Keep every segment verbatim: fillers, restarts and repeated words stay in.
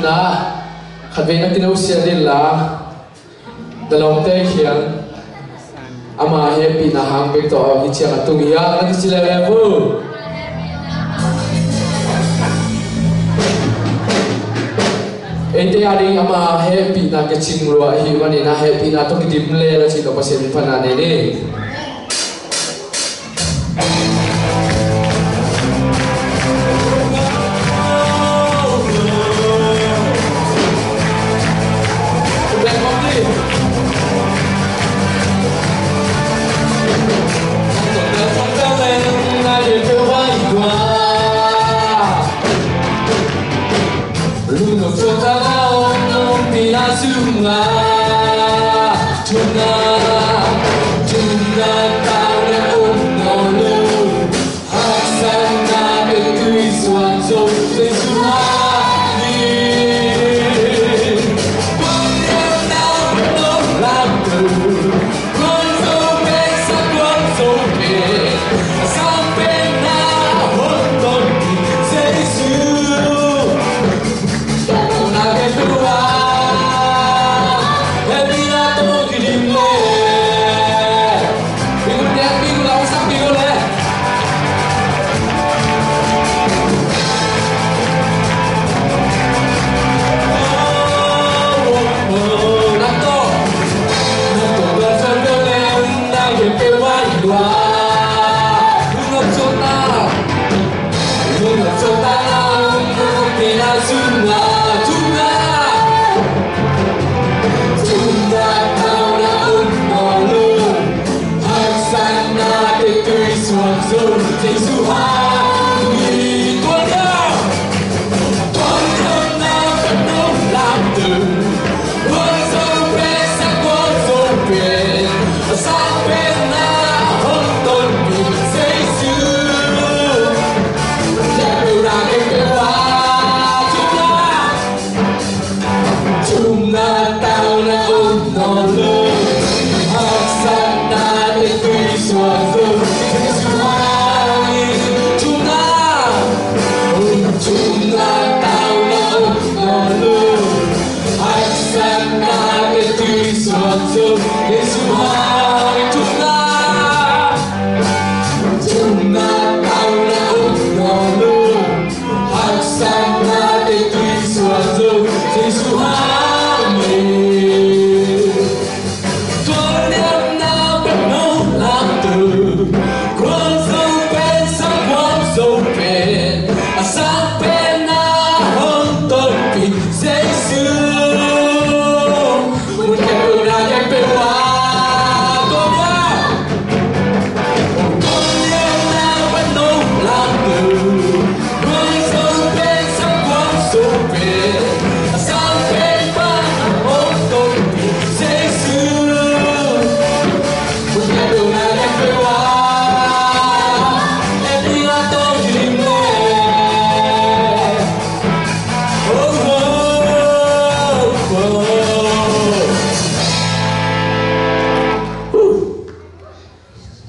Na, khatvei na kino sia ding la, na lawmte kiang ama hehpihna hang bek tawh a hi ciang a tung hi a, na kici leuleu uh. Eite a ding ama hehpihna kicing lua ahih manin a hehpihna tawh kidim le la cih tawh Pasian in phatna nei ni.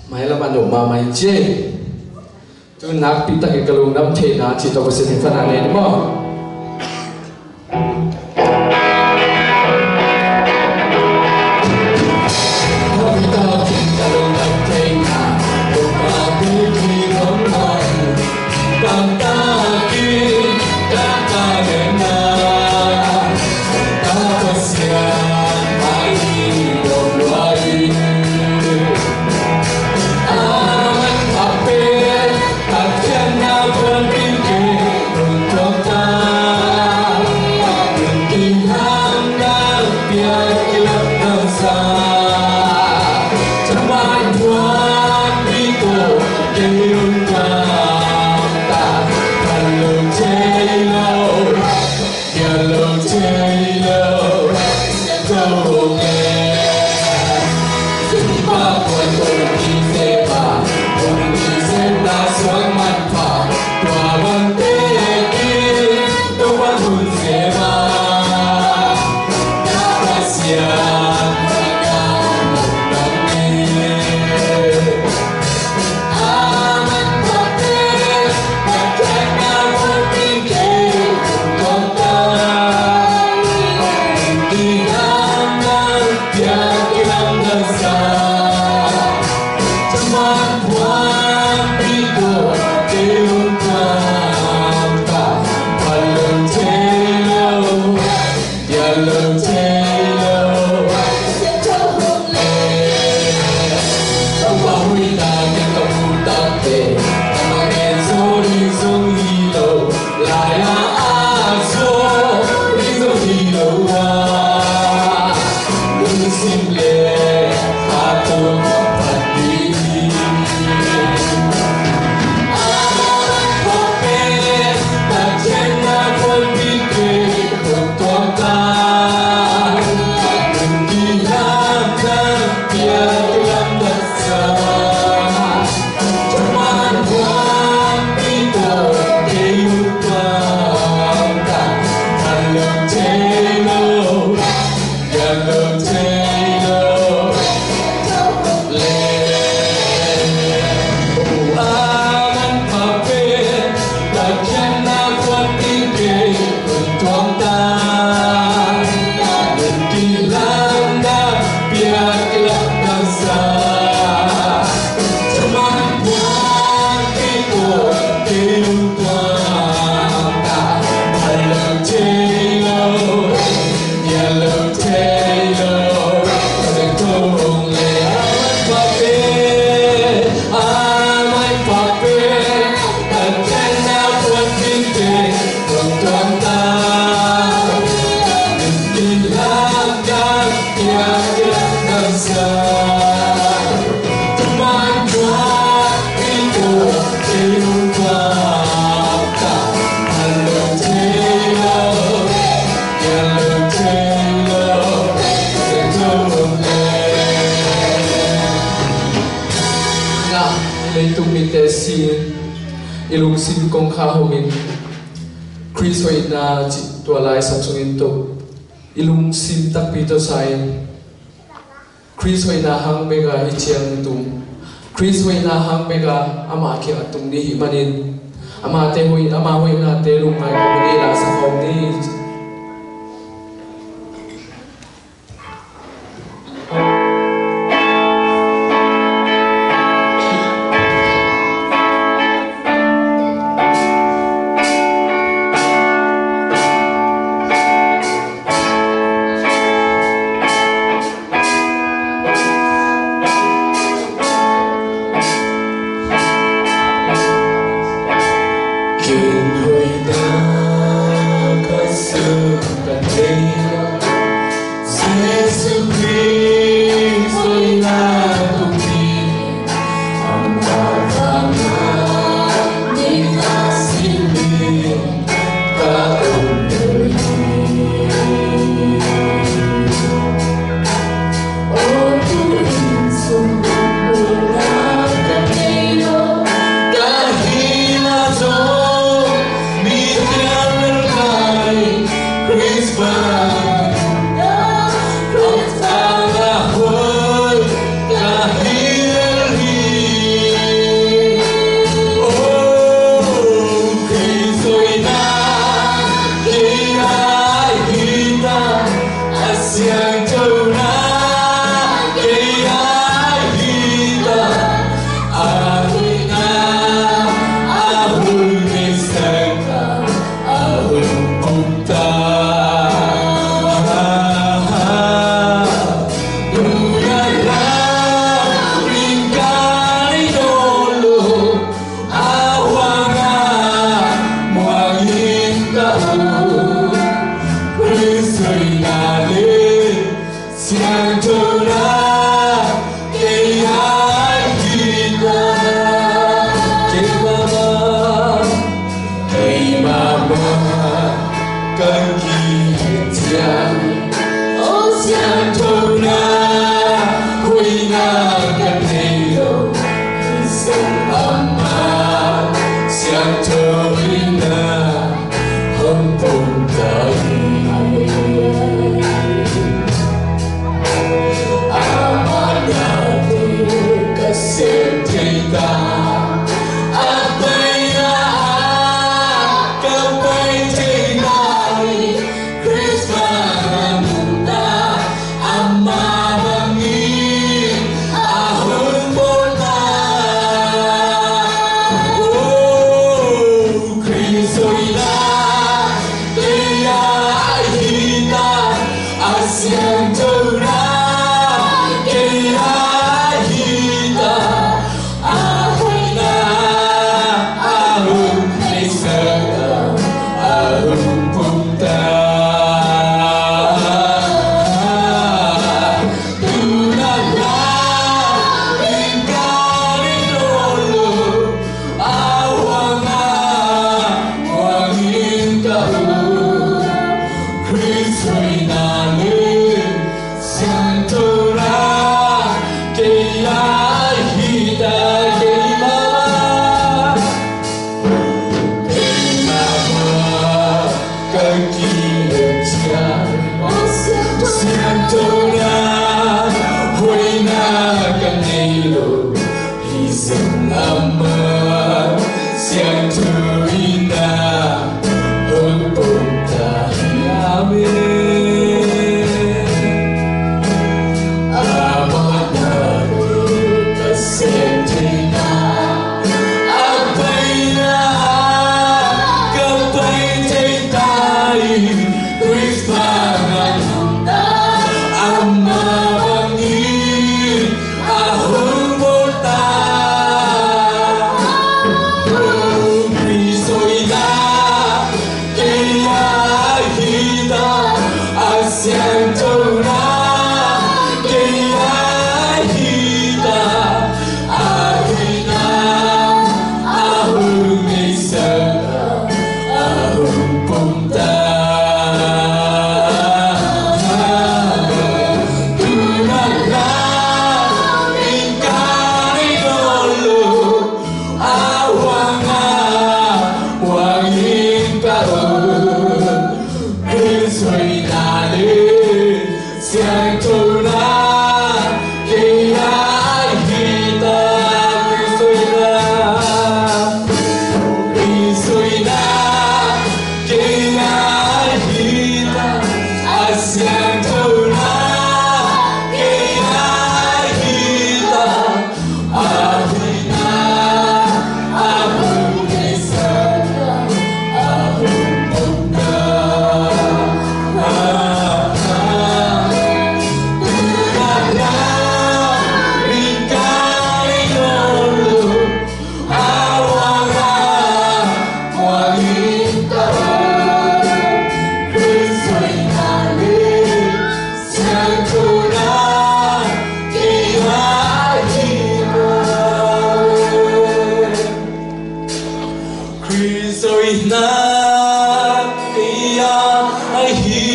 Mai lam a nuam mahmah in ci. Tu nakpi takin ka lungdam theihna cih tawh Pasian in phatna nei ni maw? Leitung mite sin i lungsim kong kha homin, Khrist hoihna cih tua lai sang sungin tawh i lungsim takpi tawh sa in, Khrist hoihna hang beka hih ciang tung, Khrist hoihna hang beka amah kiangah tung ni hih manin, amahte hoih, amah hoihnate lungngai kawmin i la sa khawm ni. Siangtho na kei a hi ta, a hoihna a hong neihsa, a hong pom ta. Tu na la in ka nei nawn lo, a huang a huang in ka om. Khrist hoihna le siangthona kei a hi ta. Khrist hoihna, Khrist hoihna kei a hi ta. A siangthona kei a hi ta. Khrist hoihna kei a hi,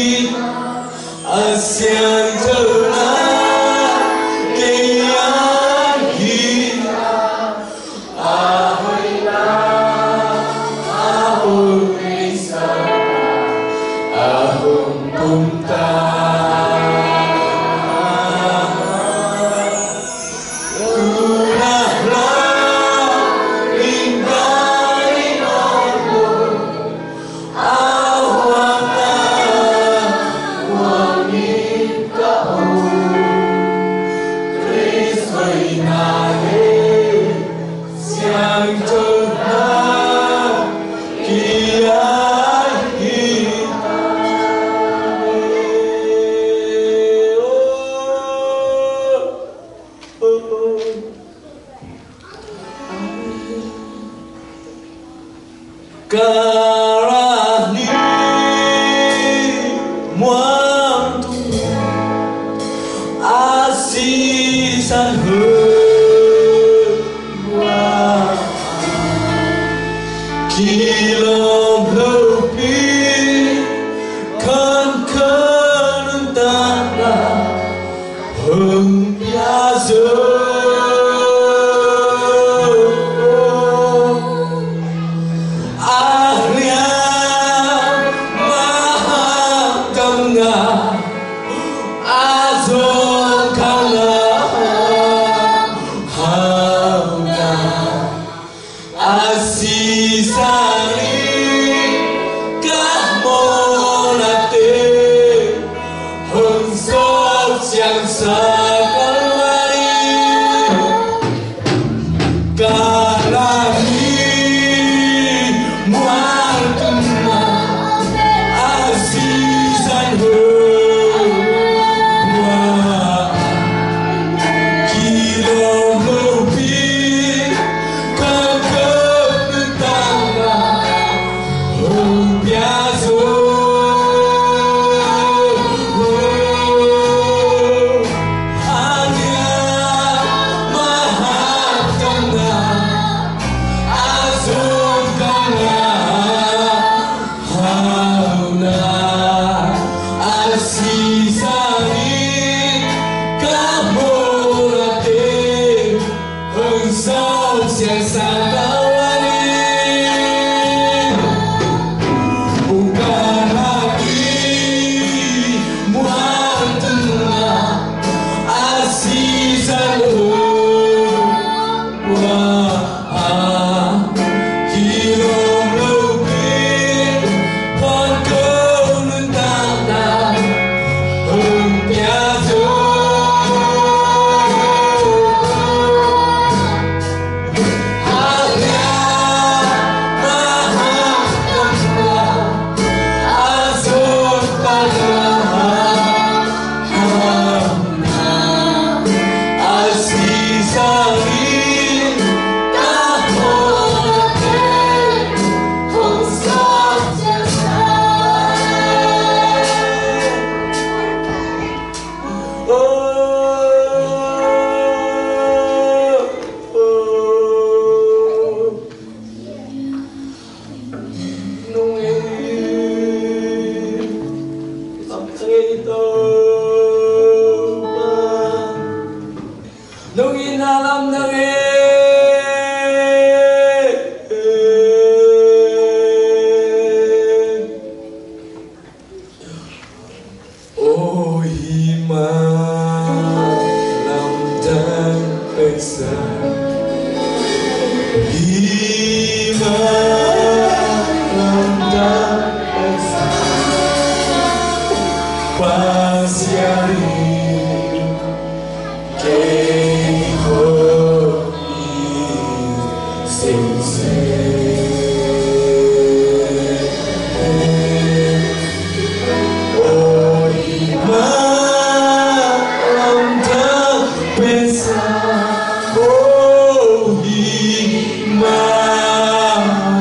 a siangthona kei a hi. A hoihna a hong neihsa, a hong pom ta. Kalvary muang tung a sisan hun, kilawm lopi khankhan nuntakna hong pia zo. A lian mahak gamna a zong khala hauna a sisan in ka mawhnate hong sawp siangsa Kalvary. Ei Topa, nong it na lamdang e. O hih ma lamdang pensa, hih ma lamdang pensa, Pasian in kei hong it semsem. O hih ma lamdang pensa, o hih ma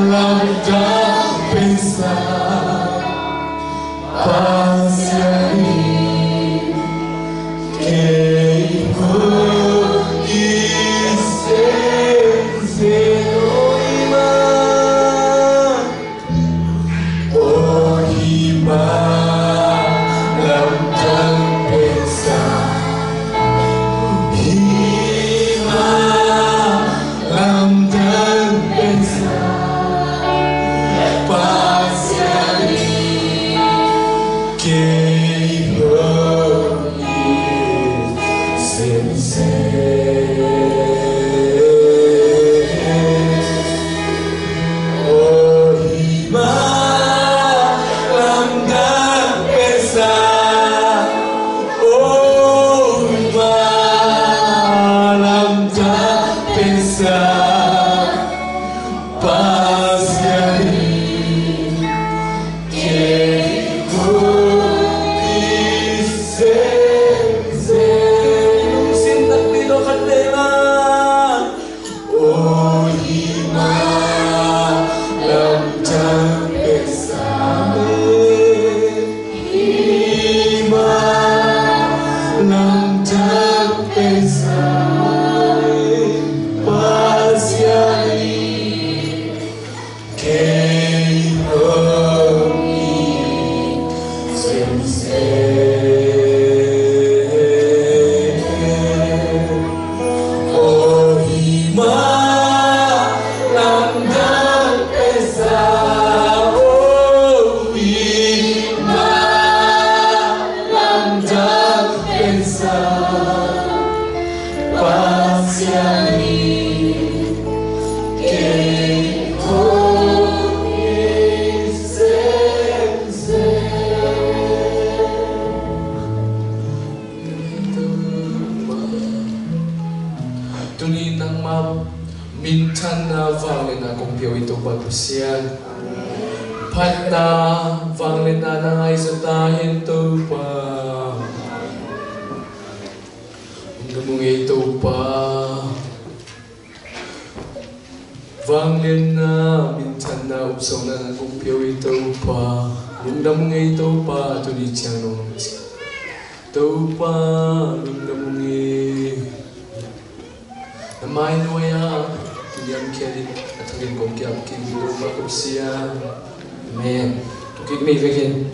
lamdang pensa, Pasian in kei hong it semsem. O hih ma, o hih ma lamdang pensa, hih ma lamdang pensa, Pasian in kei hong it semsem. O hih ma lamdang pensa, o hih ma lamdang pensa, Pasian in kei hong it semsem. Lungsim takpi tawh khat vei mah. O hih ma lamdang pensa, hih ma lamdang pensa, Pasian in kei hong it semsem. O hih ma lamdang pensa, o hih ma lamdang pensa, Pasian in kei hong it semsem. Tuni nangmah minthanna vangliatna kong pia uh hi Topa Pasian. Phatna vangliatna na ngai zaw ta hen Topa. Lungdam ung ei Topa. Vangliatna, minthanna, upsawhna na kong pia uh hi Topa. Lungdam ung ei Topa, tuni ciang nong Topa, lungdam ung ei. Na mai nuai-ah tuni a hong kiat in a thakin kong ki-ap kik hi Topa, ko Pasian. Amen. Tung kik ni vekin.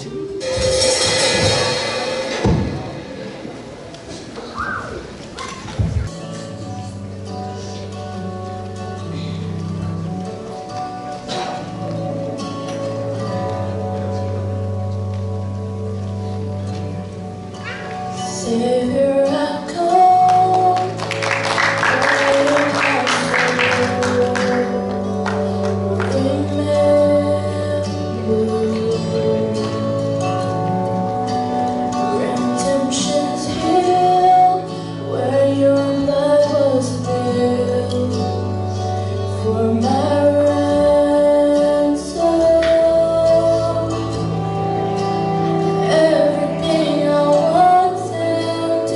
Savior, I come. Remember, redemption's hill, where your blood was spilled for my ransom. Everything I want and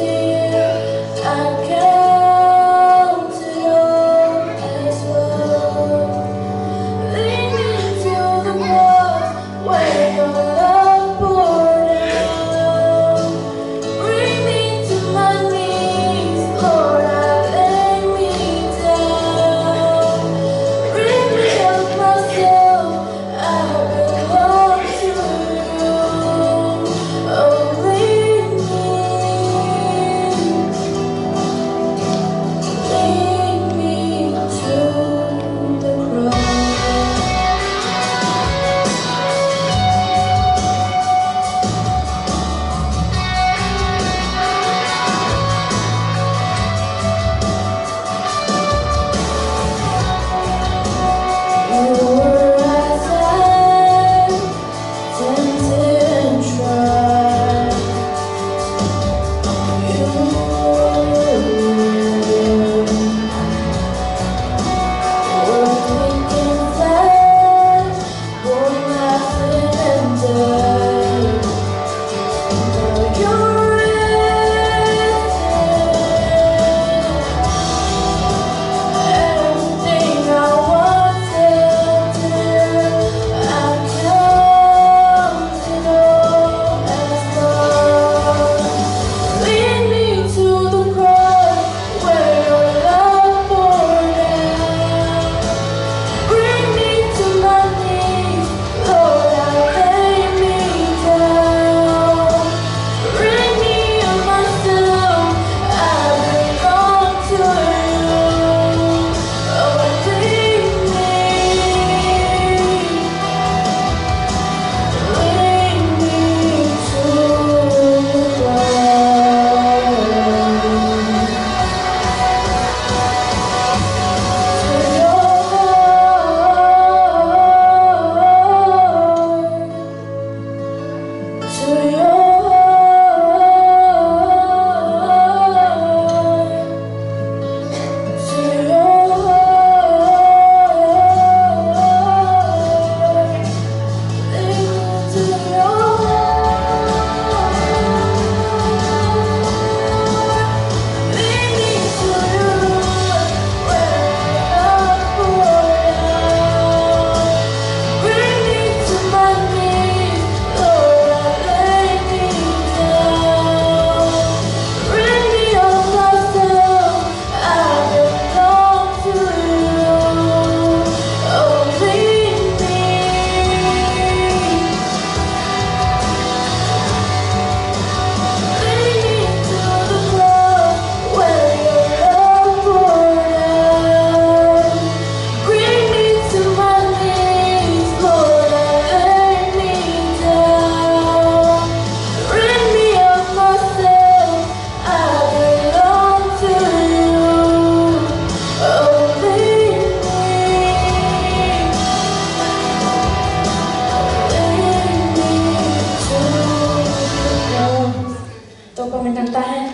Minthang ta hen.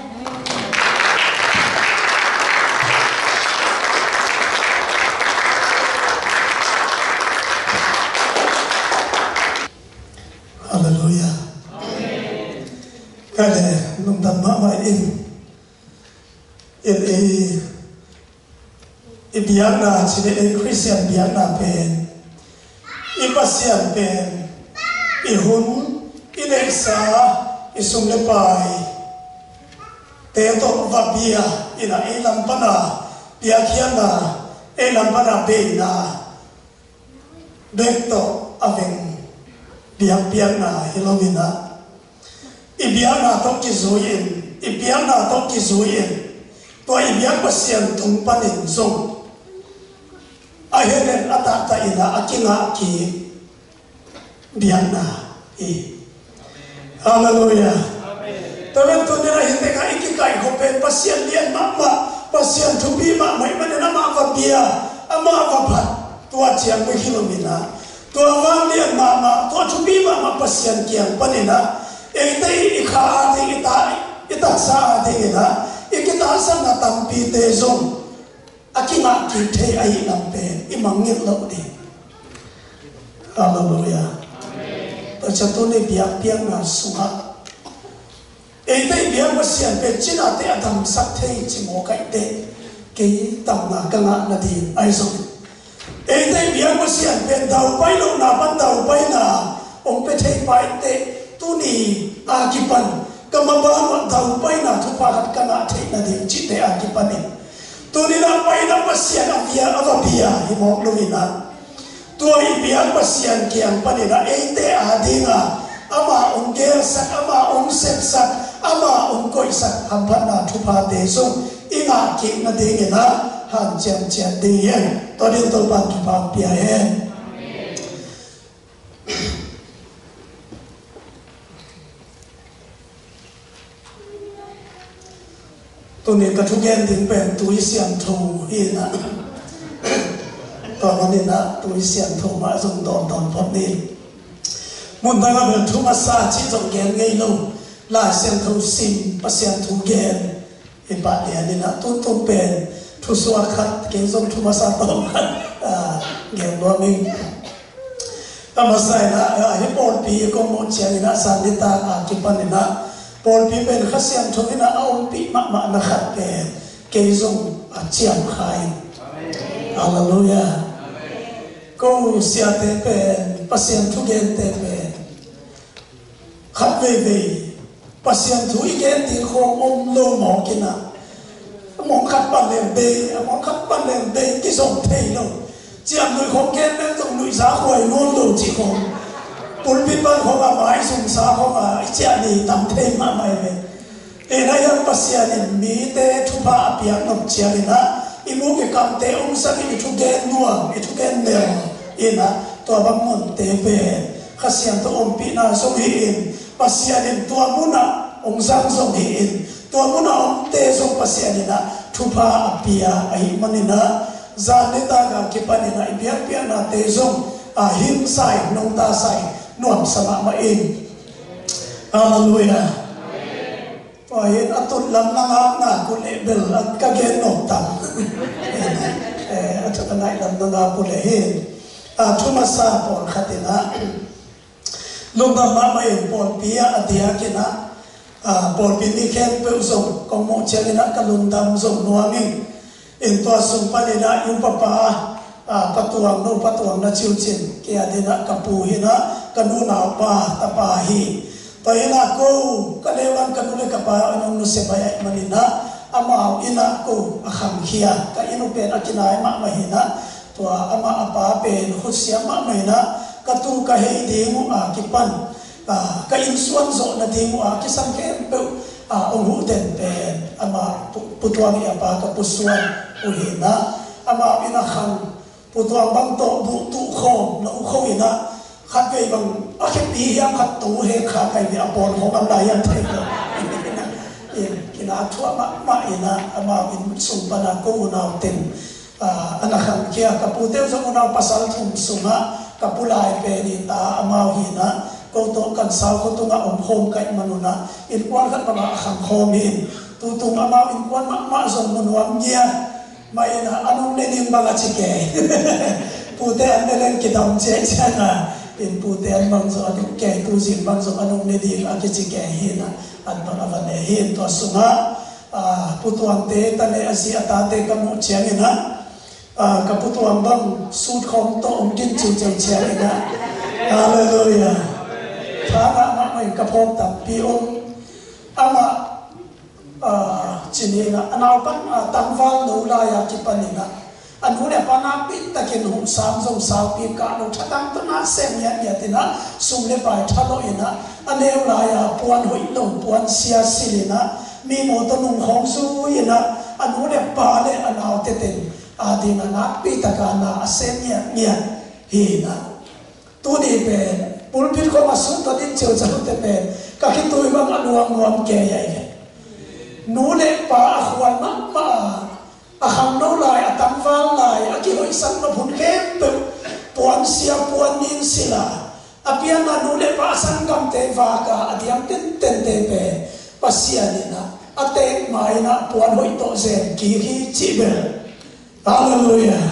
Halleluiah. Amen. Kale, lungdam mahmah ing. In i I biakna, cih leh ei Khristian biakna pen, i Pasian pen, i hun, i neihsa, i sum le pai te tawh va bia in ah, ei lam pana biakhiatna, ei lam pana beina bek tawh a veng biakpiakna hi lo in ah, i biakna tawh kizui in, i biakna tawh kizui in, tua i biak Pasian tung panin zong a henek a taktak in ah a kingah kik biakna hi. Halleluiah. Tua pen tuni-in ah hih tengah i kikaihkhop pen Pasian lian mahmah, Pasian thupi mahmah ahih manin amah va bia, amah va phat, tua ciang bek hi lo in ah, tua vanglian mahmah, tua thupi mahmah Pasian kiang panin ah eite i kha ading, i ta, i taksa ading in ah i kitaksakna tampite zong a kingah kik thei ahih lam pen i mangngilh loh ding. Halleluiah. Tua ciang tuni biakpiakna sungah eite i biak Pasian pen cinate a damsak thei ci mawk ahih teh, kei damna ka ngah nading ahi zongin, eite i biak Pasian pen daupai lohna pan daupaina hong pia thei pah ahih teh, tuni a kipan ka maban uah daupaina thupha khat ka ngah theih nading cihte a kipanin, tuni-in ah paina Pasian a bia, a va bia hi mawk lo in ah, tua i biak Pasian kiang panin ah eite ading a amah hong gelsak, amah hong sepsak, amah hong koihsak hamphatna thuphate zong i ngah kik nadingin ah hanciam ciat ding hi. Tua dingin Topa'n thupha hong pia hen. Tuni ka thugen ding pen tui siangtho hi in ah, tua manin ah tui siangtho mah zong dawndawn phot ni. Mun dang ah bel thu masa cih zong gen ngei lo, Lai Siangtho sim, Pasian thu gen, i pah lian in ah, tuntun pen thusuak khat, kei zong thu masa tawm khat, ah, gen nuam ing. A masa in ah, ah, hih pawlpi kong muh ciangin ah, zan nitak a kipan in ah pawlpi pen Kha Siangtho in ah a ompih mahmahna khat pen kei zong a ciam kha ing. Halleluiah. Ko siate pen, Pasian thugente pen khat veivei Pasian thu i gen ding khawng om lo mawk in ah, a mawng khat pan leng bei, a mawng khat pan leng bei, kizom thei lo. Ciamnuih khawng gen leng zong nuihza khuai nawn lo cih khawng, pulpit pan khawng a mai zumsa khawng a i ciah ni tam thei mahmah hi ve. Tua ahih hang Pasian in mite thupha a piak nop ciangin ah, i muk i kamte hong zangin i thugen nuam, i thugen neu in ah, tua bang munte pen Kha Siangtho ompihna zong hi in, Pasian in tua munah hong zang zong hi in, tua munah omte zong Pasian in ah thupha a pia ahih manin ah, zan nitak a kipan in ah i biakpiaknate zong a himsa in, nungtasa in, nuamsa mahmah ing. Halleluiah. Tua hi in a tut lam na ngak nak uh leh bel a ka gen nop tam. Eh, a tut a ngaih lam na ngak uh leh hi in, ah, thu masa pawlkhat in ah, lungdam mahmah in pawlpi ah a diak in ah, ah, pawlpi mi khempeuh zong kong muh ciangin ah ka lungdam zong nuam ing. In tua sung panin ah i upapa, ah, Pa Tuang, no Pa Tuang na ci uh cin, kei adingin ah ka pu hi in ah, ka nu naupa tapa hi. Tua hi in ah ko, ka leulan ka nu le ka pa in hong nusia baih ahih manin ah, amau in ah ko a khangkhia, ka inn uh pen a kinai mahmah hi in ah, tua amah a pa pen khutsiam mahmah hi in ah, ka tu ka hei ding uh a kipan, ah, ka innsuan zawh nading uh a kisam khempeuh, ah, hong huh den pen amah Pu, Pu Tuang i a pa ka Pu Suan uh hi in ah, amau in ah khang, Pu Tuang bang tawh buh tuh khawm na uh kho in ah, khat vei bang a khepi hiam khat to hek kha kai ve, a pawn khawng a lai hiam thei lo. Kin, kin a thuah mahmah in ah, amau inn sung pan a ko unau ten, ah, a na khangkhia, ka pute uh zong unau pasal thum sungah ka pu lai pen i ta amau hi in ah, ko tawh kan sau khua tungah om khawm ka hih manun ah innkuan khat bangah a khang khawm hi. Tutung amau innkuan mahmah zong mu nuam ngia. Mah in ah a nung ne ding bang a ci kei. Pute an ne leng kidam ciaciang a, in pute an bang zong a ding kei, tu zing bang zong a nung ne ding a kici kei hi in ah, an bang a va ne hi in. Tua sungah, ah, Pu Tuangte ta le a zi a tate ka muh ciangin ah, ah, ka Pu Tuang bang sut khawm tawh om gin ciuciau ciangin ah. Halleluiah. Tha ngah mahmah in ka phawk tampi om. Amah, ah, ci ni in ah, a naupan, ah, tangval no lai-a kipan in ah, a nu le pa nakpi takin huh sam zong saupi kah lo, thatang tawh na sem ngiatngiat in ah, sum le pai tha lo in ah, a neu lai-a puan hoih lo, puan sia silh in ah, mi mawtaw nung khawng zui in ah, a nu le pa le a naute teng a dingah nakpi taka na a sem ngiatngiat hi in ah. Tuni pen pulpit khawng a sut tawh ding ciuciaute pen ka khitui bang a luang nuam kei ahi ve. Nu le pa a khual mahmah a, a khangno lai, a tangval lai, a kihoihsak nop hun khempeuh puansia puan nin silh a, a pianna nu le pa sanggamte vak a, a diang tentente pen Pasian in ah a teek ma in ah puan hoih tawh zem kik hi cih bel. Halleluiah.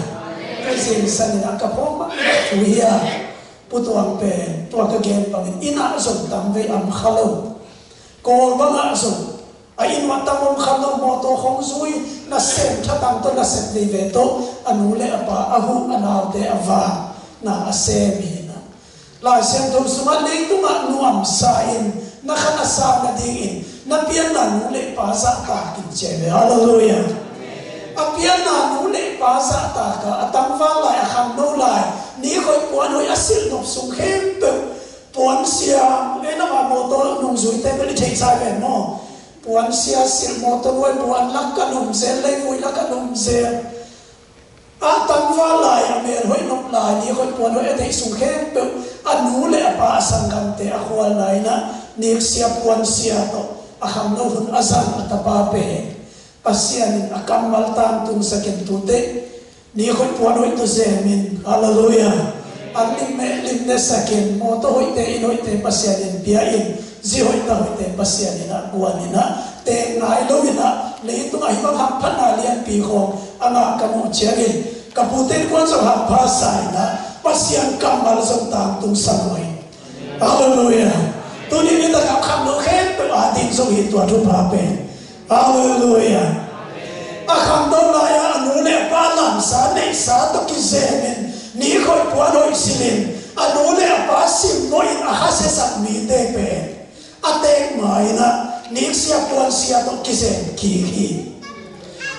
Ka zingsan in ah ka phawk mahmah thu hi a, Pu Tuang pen tua ka gen bangin inn ah zong tam vei om kha lo. Kawl bangah zong a inn uah tam om kha lo, mawtaw khawng zui, nasem thatang tawh, nasep veve tawh a nu le a pa a huh, a naute a vak na a sem hi in ah. Lai Siangtho sungah leitungah nuamsa in na khan a sang nadingin na pianna nu le pa zahtak in ci hi ve. Halleluiah. A pianna nu le pa zahtak a, a tangval lai, a khangno lai, nik hoih puan hoih a silh nop sung khempeuh puansia, ei nangmah mawtaw nungzuite bel i theihsa ven maw? Puansia silh, mawtaw nuai puan lak a lum zel, leivui lak a lum zel. A tangval lai, a mel hoih nop lai, nik hoih puan hoih a theih sung khempeuh a nu le a pa, a sanggamte a khualna in ah niksia puansia tawh a khangno hun a zang a tapa pen Pasian in a kammal tangtungsak in tute nik hoih puan hoih tawh zem in. Halleluiah. An lim meh lim ne sak in, mawtaw hoihte, inn hoihte Pasian in pia in, zi hoih ta hoihte Pasian in ah guan in ah, teek nai lo in ah, leitungah hih bang hamphatna lianpi khawng a ngah ka muh ciangin ka pute innkuan zong hampha sa in ah, Pasian kammal zong tangtungsak lo hi. Halleluiah. Tuni nitak a khangno khempeuh a ding zong hi tua thupha pen. Halleluiah. A khangno lai-a a nu le a pa lamsa neihsa tawh kizem in, nik hoih puan hoih silh in, a nu le a pa simmawh in a khasiasak mite pen a teek ma in ah niksia puansia tawh kizem kik hi.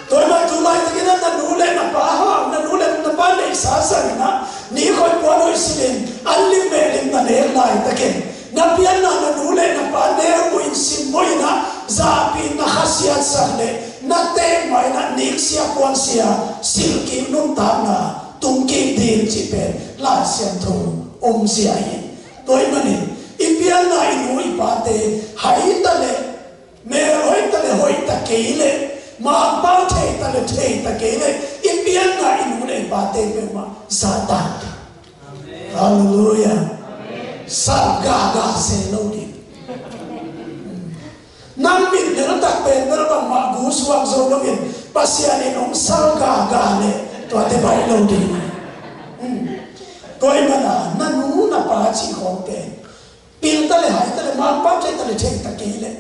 Tua ahih manin tu laitakin ah na nu le na pa hau, na nu le na pa neihsa zang in ah nik hoih puan hoih silh in, an lim meh lim na nek laitakin na pianna na nu le na pa neu buh in, simmawh in ah, zahpih in na khasiatsak leh na teek ma in ah niksia puansia silh kik, nuntakna tung kik ding cih pen Lai Siangtho omzia hi. Tua ahih manin i pianna i nu i pate hai ta leh, mel hoih ta leh hoih ta kei leh, mangpau thei ta leh thei ta kei leh, i pianna i nu le i pate peuhmah zahtak ding. Halleluiah. Sal gaga se lo ding. Nang mit lel tak pen bel bangmah gu suak zo lo in, Pasian in hong sal gaga leh tuate baih lo ding. Hmm. Tua ahih manin na nu na pa cih khawng pen pil ta leh hai ta leh, mangpau thei ta leh thei ta kei leh,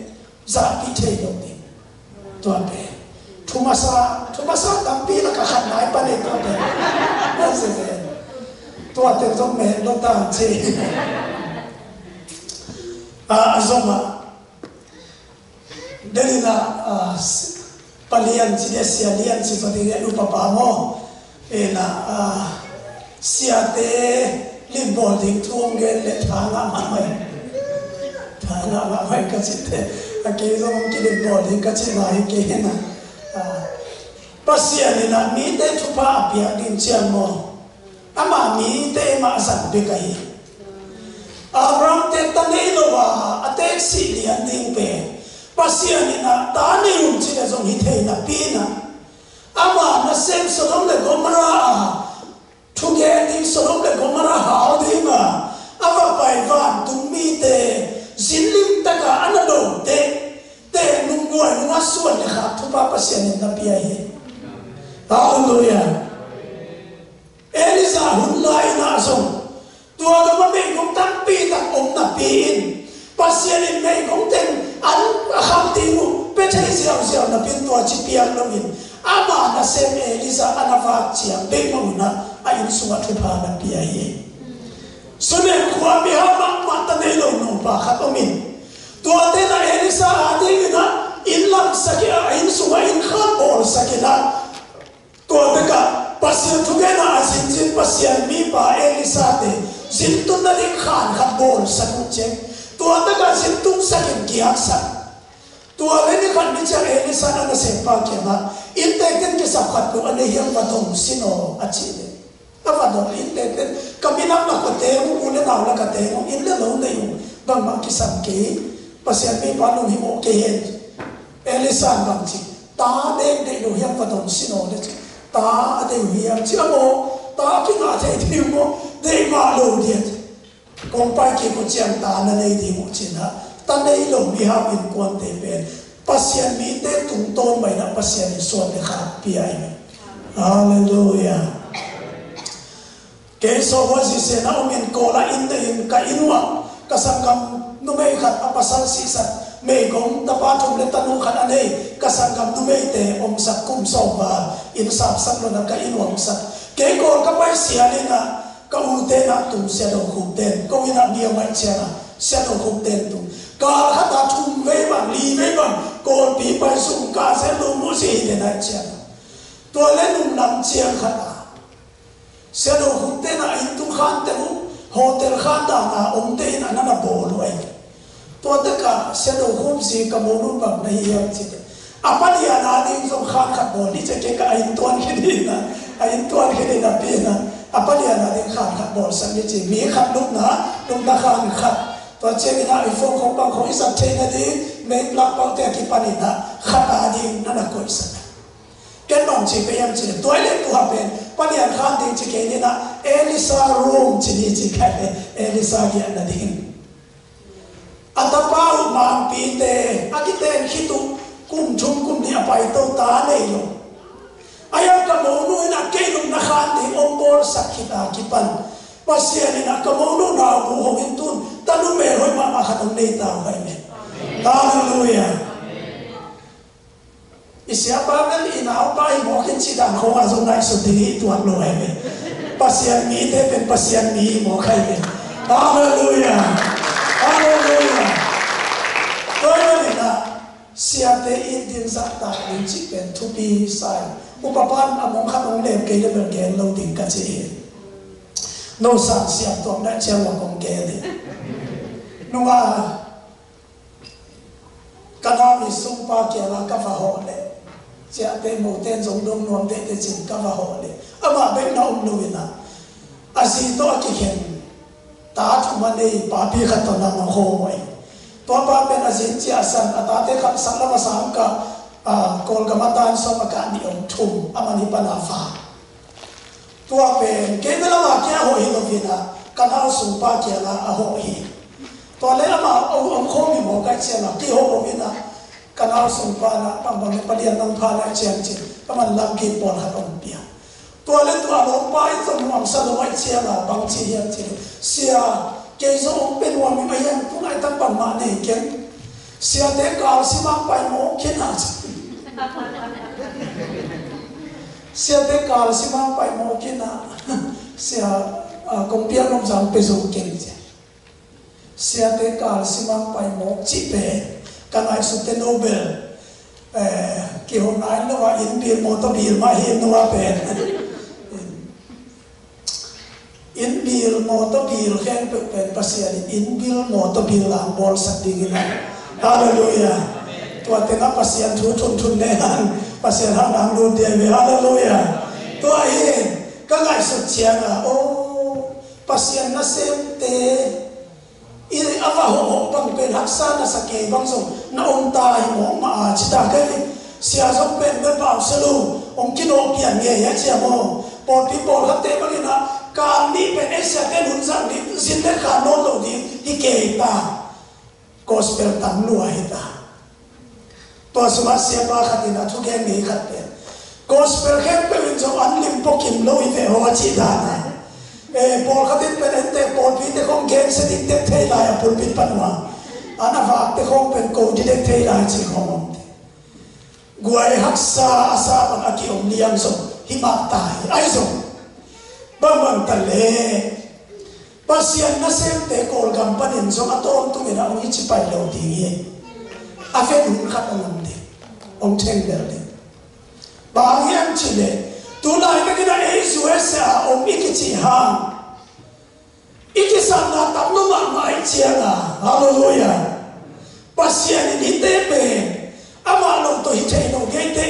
zahpih thei lo ding. Tua pen thu masa, thu masa tampi lakah khat nai pan ei tua pen. Tua pen tuate zong meh lo ta ci. A, a zong a Delhi na, ah, s-, palian ci dia, sia lian ci pati dia, upa pa maw. Ena, ah, siate limbawl ding thu hong gen leh tha ngah mahmah hi. Tha ngah mahmah hi ka cihte. A kei zong hong kilimbawl ding ka cihna hi kei hi na. Ah, Pasian in ah mite thupha a piak ding ciang maw, ama mite mah zang bek ahi. Abraham te ta nei lo a, a teeksi lian ding pen Pasian in ah ta nei un ci leh zong hi thei napi in ah, ama nasem Sodom le Gomorrah a thugen ding, Sodom le Gomorrah hau ding a, a va pai vantung mite zin limtaka a na do teh, teh nungguai nunga suan le khak thupha Pasian in na pia hi. Halleluiah. Elijah hun lai-in ah zong tua dong a meigong tampi tak om napi in, Pasian in meigong teng an a kham ding uh pia thei ziauziau napi in tua ci piak loin ama nasem Elijah a na vak ciang bek mah un ah a inn sungah thupha na pia hi. Sunem khua mihau mahmah ta nei lo nupa khat om in, tuate na Elijah a dingin ah inn lamsak in ah, inn sungah inn khat bawlsak in ah, tua tekah Pasian thugenna a zinzin Pasian mipa Elijah te zintun nading khan khat bawlsak uh ciang, tua tekah zintun sak in kiaksak. Tua le ni khat ni ciang Elijah in a nasempa kiangah, "Inntekten kisap khat lo a nei hiam, va dong sin aw," a cih leh, a va dong, inntekten, "Ka minam lak ah teng ung, u le nau lak ah teng ung, inn le lo nei ung, bangmah kisam kei, Pasian mipa lunghimawh kei hen." Elijah in bang ci, "Ta deng deih lo hiam, va dong sin aw," le ci. "Ta a deih uh hiam," ci a maw, "Ta a kingah thei ding uh maw, deih mah lo dia." Kong pai kik uh ciang ta na nei ding uh ci-in ah, ta nei lo mihau innkuante pen Pasian mite tungtawn mah in ah Pasian in suan le khak pia hi. Halleluiah. Kei sawlhuai sisena om in, Kawl ah inn nei in, ka inn uah ka sanggam numei khat a pasal sihsak, meigong tapa thum le tanu khat a nei ka sanggam numeite omsak kum sawm val inn sapsak lo-in ah ka inn uah omsak. Kei Kawl ka pai sialin ah ka ute in ah tung, Sia Do Khup ten, ko inn ah mi a ngaih ciangin ah Sia Do Khup ten tung. Kal khat ah thum vei bang, li vei bang Kawlpi pai sung, ka sia lo mu si hi den ah ciangin ah. Tua le nung lam ciang khat ah Sia Do Khup ten ah inn tung khan teng uh, hotel khan dan a omte in ah na na bawl uh ahi. Tua tekah Sia Do Khup zi, ka monu bang na hi hiam ci teh, a palian a ding zong khan khat bawl ni ci, kei ka a inn tuan khin hi na, a inn tuan khin hi napi in ah, a palian a ding khan khat bawlsak ni ci, mi khat lupna, lupna khan khat. Tua ciangin ah i phone khong bang khong i zat theih nading, mei plug bangte a kipan in ah khat a ding na na koihsak. Ken bang ci ka hiam ci leh, tua leh tua pen palian khan ding ci kei ni na, Elijah room ci ni ci kei, Elijah giahna ding. A tapa uh mangpite a kiten khit uh kum thum kum nih a paito, ta nei lo. A hiang ka monu in ah kei lupna khan ding hong bawlsak khit a kipan, Pasian in ah ka monu nau bu hong in tun tanu melhoih mahmah khat hong nei ta uh hi. Halleluiah. I siapa bel i naupa hi mawk in cih dan khong ah zong ngaihsut ding hi, tuat lo hi ve. Pasian mite pen Pasian mi hi mawk hi ve. Halleluiah. Halleluiah. Tua hi manin ah siate it ding zahtak ding cih pen thupi sa hi. Upa pan a mong khat hong lem kei le bel gen lo ding ka ci hi. No sang siam tuak na ciang lo kong gen hi. Nunga Ka nau i sungpa kiangah ka va hawh leh, ciahte mote in zong dong nuam teitei cin ka va hawh leh, amah bek na om lo in ah, a zi tawh a kikhen ta thum a nei papi khat tawh na hong hawh hi. Tua pa pen a zi in ciahsan, a tate khat sak lam a sang ka, a, Kawlgam a tan sawm a kah nih om, thum, a man hi pan a va. Tua pen kei bel amah kiang a hawh hi lo in ah, ka nau sungpa kiangah a hawh hi. Tua leh amah a om khawm hi maw ka hih ciangin, kihawh lo in ah, ka nau sungpa in ah, bangbang leh palian nang pha na hih ciang ci-in, ka man lamkik pawlkhat hong pia. Tua leh tua lawmpa in zong nuamsa lo ahih ciangin, bang ci hiam cih leh, "Sia, kei zong hong pia nuam ing, a hiang tu laitak bangmah nei keng. Siate kal simang pai mawk khin ah," ci. Siate kal simang pai mawk in ah, sia, ah, kong piak nop zah pia zo keng, ci. Siate kal simang pai mawk cih pen ka ngaihsut teh no bel, eh, kihona in lo a, inn bil mawtaw bil mah hi, no a pen. Inn bil mawtaw bil khempeuh pen Pasian in inn bil mawtaw bil lang bawlsak ding hi na. Halleluiah. Tua tengah Pasian thu thunthun le hang, Pasian hang nang lut dia ve. Halleluiah. Tua hi ka ngaihsut ciangin, oh, Pasian nasemte i a va hawhhawh bang pen haksa na sa kei bang zong na om ta hi mawk mah a, ci ta kei. Sia zong pen bel pau sia lo, hong kinawh pian ngei a, cia maw. Pawlpi pawlkhatte bangin ah Kal nih pen Asia ten hun zang ding, zin le kha nawn lo ding hi kei ta. Gospel tam lua hi ta. Tua sungah siapa khat in a thugen ngei khat pen, gospel khempeuh in zong an lim pawh kim lo hi ve aw, a cih dan a. Eh, pawlkhat in pen ente pawlpite khong gensia ding tek thei lai a, pulpit pan uh a, an a vakte khong pen ko ding tek thei lai cih khong om te. Guai haksa a sa bang a kiom liang zong hi mah ta hi. Ahi zong bangbang ta leh Pasian nasemte Kawlgam panin zong a tawntungin a hong hi ci pai lo ding hi. A ven hun khat a ngam ding, hong theng bel ding. Bang hang hiam cih leh tulai vekin a ei U S A a om i kicih hang, i kisapna tam lo mahmah ahih ciangin, halleluiah, Pasian in hihte pen amah lo tawh hi thei lo, hihte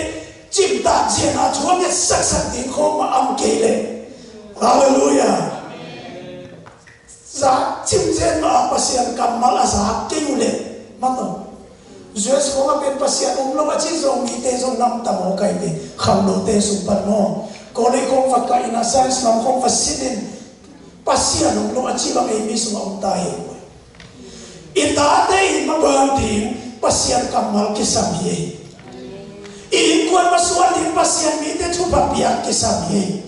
cimtak ziahna thu a nget saksak ding khawng mah a om kei leh, halleluiah, zak cimzen mah a Pasian kammal a zak kei uh leh, mah tawh U S khawng ah pen Pasian om lo a ci Zomite zong nam tam aw, kaite khangnote sung pan maw. College khawng va kah in a, science lam khawng va sin in, Pasian om lo a ci bang ei mi sungah om ta hi. I tate i maban ding Pasian kammal kisam hi. I innkuan masuan ding Pasian mite thupha piak kisam hi.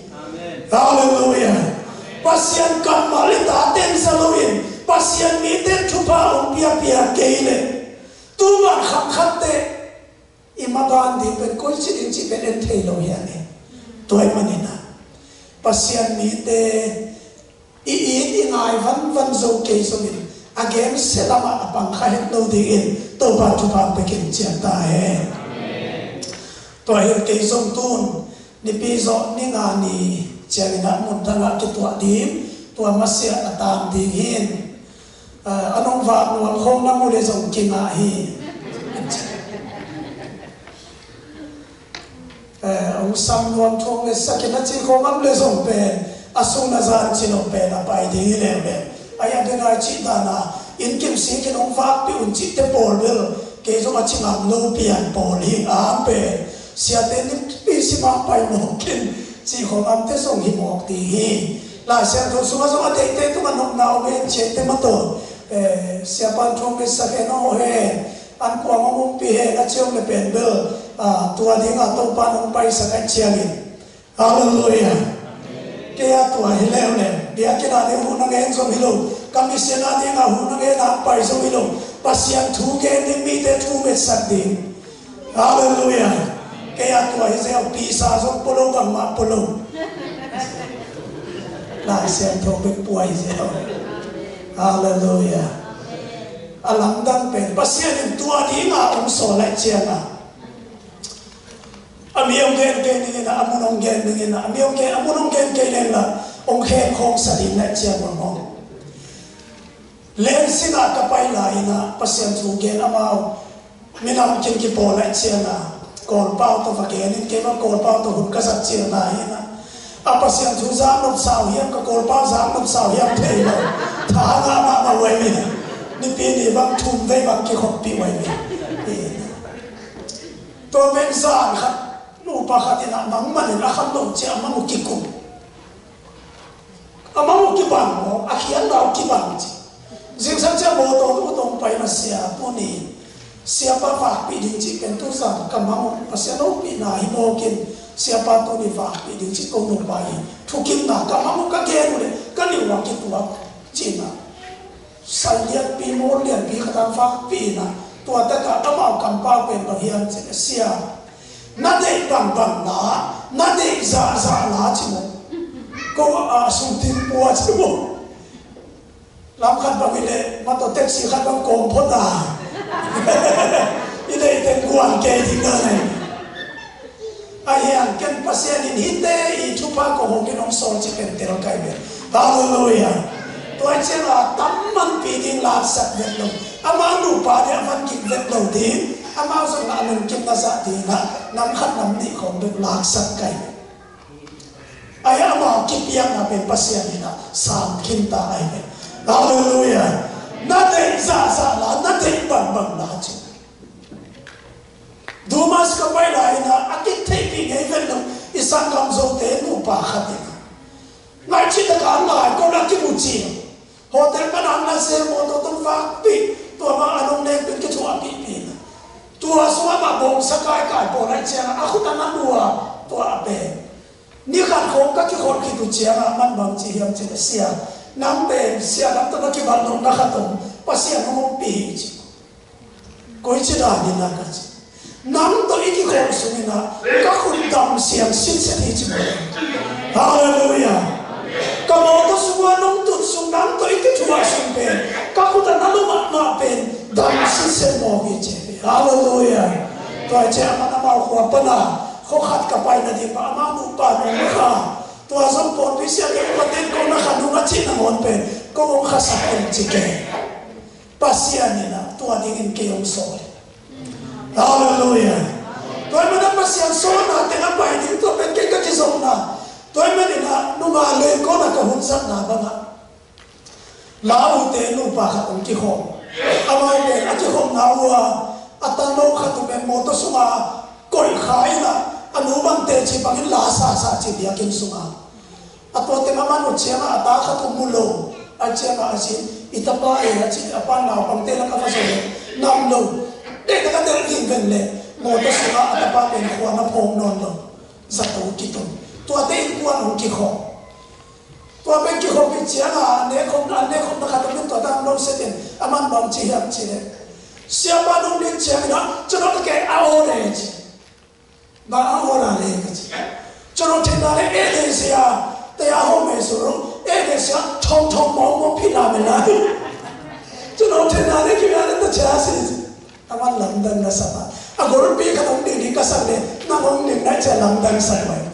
Halleluiah. Pasian kammal i taten za loin Pasian mite thupha hong piapia kei leh, tu bang khangkhatte i maban ding pen koici ding cih pen en thei lo hi a ni. Tua ahih manin a, Pasian mite i it i ngai vanvan zo kei zongin a gensia lamah a pang kha het lo dingin Topa thupha pia kin ciat ta hen. Tua hi kei zong tun Nipi zawh ni nga ni ciangin a mun dangah kituah ding, tua masiah a tam ding hi. A, a nong vak nuam khawng na mu le zong kingah hi. A, hong sam nuam thuang le sakin a ci khawng am le zong pen a sung na zan ci lo pen a pai ding hi leu le. Ai a ding ai cih dan a inn kim sik in hong vakpih un cihte pawl bel kei zong a ci ngam lo pian pawl hi. A am pen siate nipi sim a pai mawk in cih khawng amte zong hi mawk ding hi. Lai Siangtho sungah zong a deihte tungah nopna om hen, ciangte mah tawh, eh, siapa in thuang ngetsak hen, aw hen, an kuang hong umpih hen a ci om le pen bel, ah, tua dingah Topa in hong paisak ahih ciangin. Halleluiah. Kei a tua hi leuleu. Biakinn ah ding huh na ngen zong hi lo. Ka mission ah dingah huh na ngen a pai zong hi lo. Pasian thu gen ding, mite thu ngetsak ding. Halleluiah. Kei a tua hi zeu, pisa zong pua lo, bangmah pua lo. Lai Siangtho bek pua hi zeu. Halleluiah. A lamdang pen Pasian in tua dingah hong sawl ahih ciangin a mi hong gen kei ning in a, a mun hong gen ning in a, a mi hong gen, a mun hong gen kei leng la hong khen khawng sa ding ahih ciangin hong. Lensing ah ka pai lai-in ah Pasian thu gen amau minam kin kipawl ahih ciangin ah Kawlpau tawh va gen in, keimah Kawlpau tawh hun ka zat ciangin ah hi-in ah a Pasian thu zak nop sau hiam, ka Kawlpau zak nop sau hiam thei lo. Tha ngah mahmah uh ahi mi. Nipi ni bang thum vei bang kikhopih uh ahi mi. Tua pen zan khat nupa khat in ah mang manin a kham lo ciang a mang uh kikum. A mang uh kibang maw, a khiatna uh kibang ci. Zingsang ciang mawtaw tawh tawh pai na, sia tuni siapa vakpih ding cih pen tu zan ka mang uh, Pasian hopihna hi mawk in siapa tuni vakpih ding cih ko nupa hi. Thukimna ka mang uh ka gen uh leh ka liu a kituak cihna. Sai lianpi, mawl lianpi khat a vakpih in ah, tua takah amau kampau pen bang hiam cih leh, sia, na deih bangbang la, na deih zahzah la ci maw. Ko a sungtin pua ci maw. Lam khat bang hi leh, mawtaw taxi khat bang kawm phot a. I deih teng guan kei ding na nei. Ahi hang ken Pasian in hihte i thupha ko hong in hong sawl cih ken tel kai ve. Halleluiah. Tua ciang a tam manpi ding laksak vet lo. Amau nupa ding a van gik vet lo ding. Amau zong a lungkim na zah ding a nam khat nam nih khawng bek laksak kai ve. Ahi amau kipiakna pen Pasian in a sam khin ta ahi ve. Halleluiah. Na deih zahzah la, na deih bangbang la ci. Dumas ka pai lai-in ah, a kithei pi ngei ven lo, i sanggam Zote nupa khat in ah, ngaihcih ta ka ngai ko na kimu ci. Hotel pan ang na se mo to tung fak pi. Tua ma anong neng pin kithuah pi pi na. Tua sua ma bong sa kai kai po lai ciang a khut a na lua tua a pen. Ni khat khawng ka kikhol khit uh ciangah man bang ci hiam cih leh, "Sia, nang pen sia lam tawh na kibat nopna khat om, Pasian hong ompih hi," ci. "Koici dan in ah?" ka ci. "Nang tawh i kikhol sungin ah ka khut dam siang sitset hi," ci. Halleluiah. "Ka mawtaw sungah nong tut sung, nang tawh i kithuah sung pen ka khut a na lua mahmah pen dam sitset mawk hi," ci. Halleluiah. Tua ciang amah amau khua pan a khuakhat ka pai nading mah amah nupa nong kha. Tua zong pawlpi siate upaten ko na kha nung a cih nangawn pen ko hong khasak ong ci kei. Pasian in ah tua dingin kei hong sawl. Halleluiah. Tua ahih manin ah Pasian sawlna teng a pai ding tua pen kei ka kizopna. Tua ahih manin ah nunga lei ko na ka hun zatna bangah Lau te nupa khat hong kikhawm. Amau pen a kikhawmna uh a, a tano khat uh pen mawtaw sungah koih kha in ah, a nu bang teci bangin la sasa ci biakinn sungah. A tua teng a man uh ciangah a ta khat uh mu lo. A ciangah a ci, "I tapa e," a ci, a pan naupangte lak a va zo leh nam lo. Te tak a tel vingveng leh mawtaw sungah a tapa pen khua na phawk nawn lo. Zato kiton. Tuate innkuan hong kikhawm. Tua pen kikhopih ciangin a nekkhopna, a nekkhopna khat om in tua dan lo setin a man bang ci hiam cih leh, siapa nong ding ciangin ah, "Cunawte ke a aw le," ci. "Bang a aw le," ka ci. "Cunawte na le e le sia, te a home suru e le sia, thong thong mawng mawng phi la me la." "Cunawte na le ki na le ta cia si." A man lamdang na sa a, a golpi ka nong ding ding ka sak le, na nong ding na cia lamdang sa mai.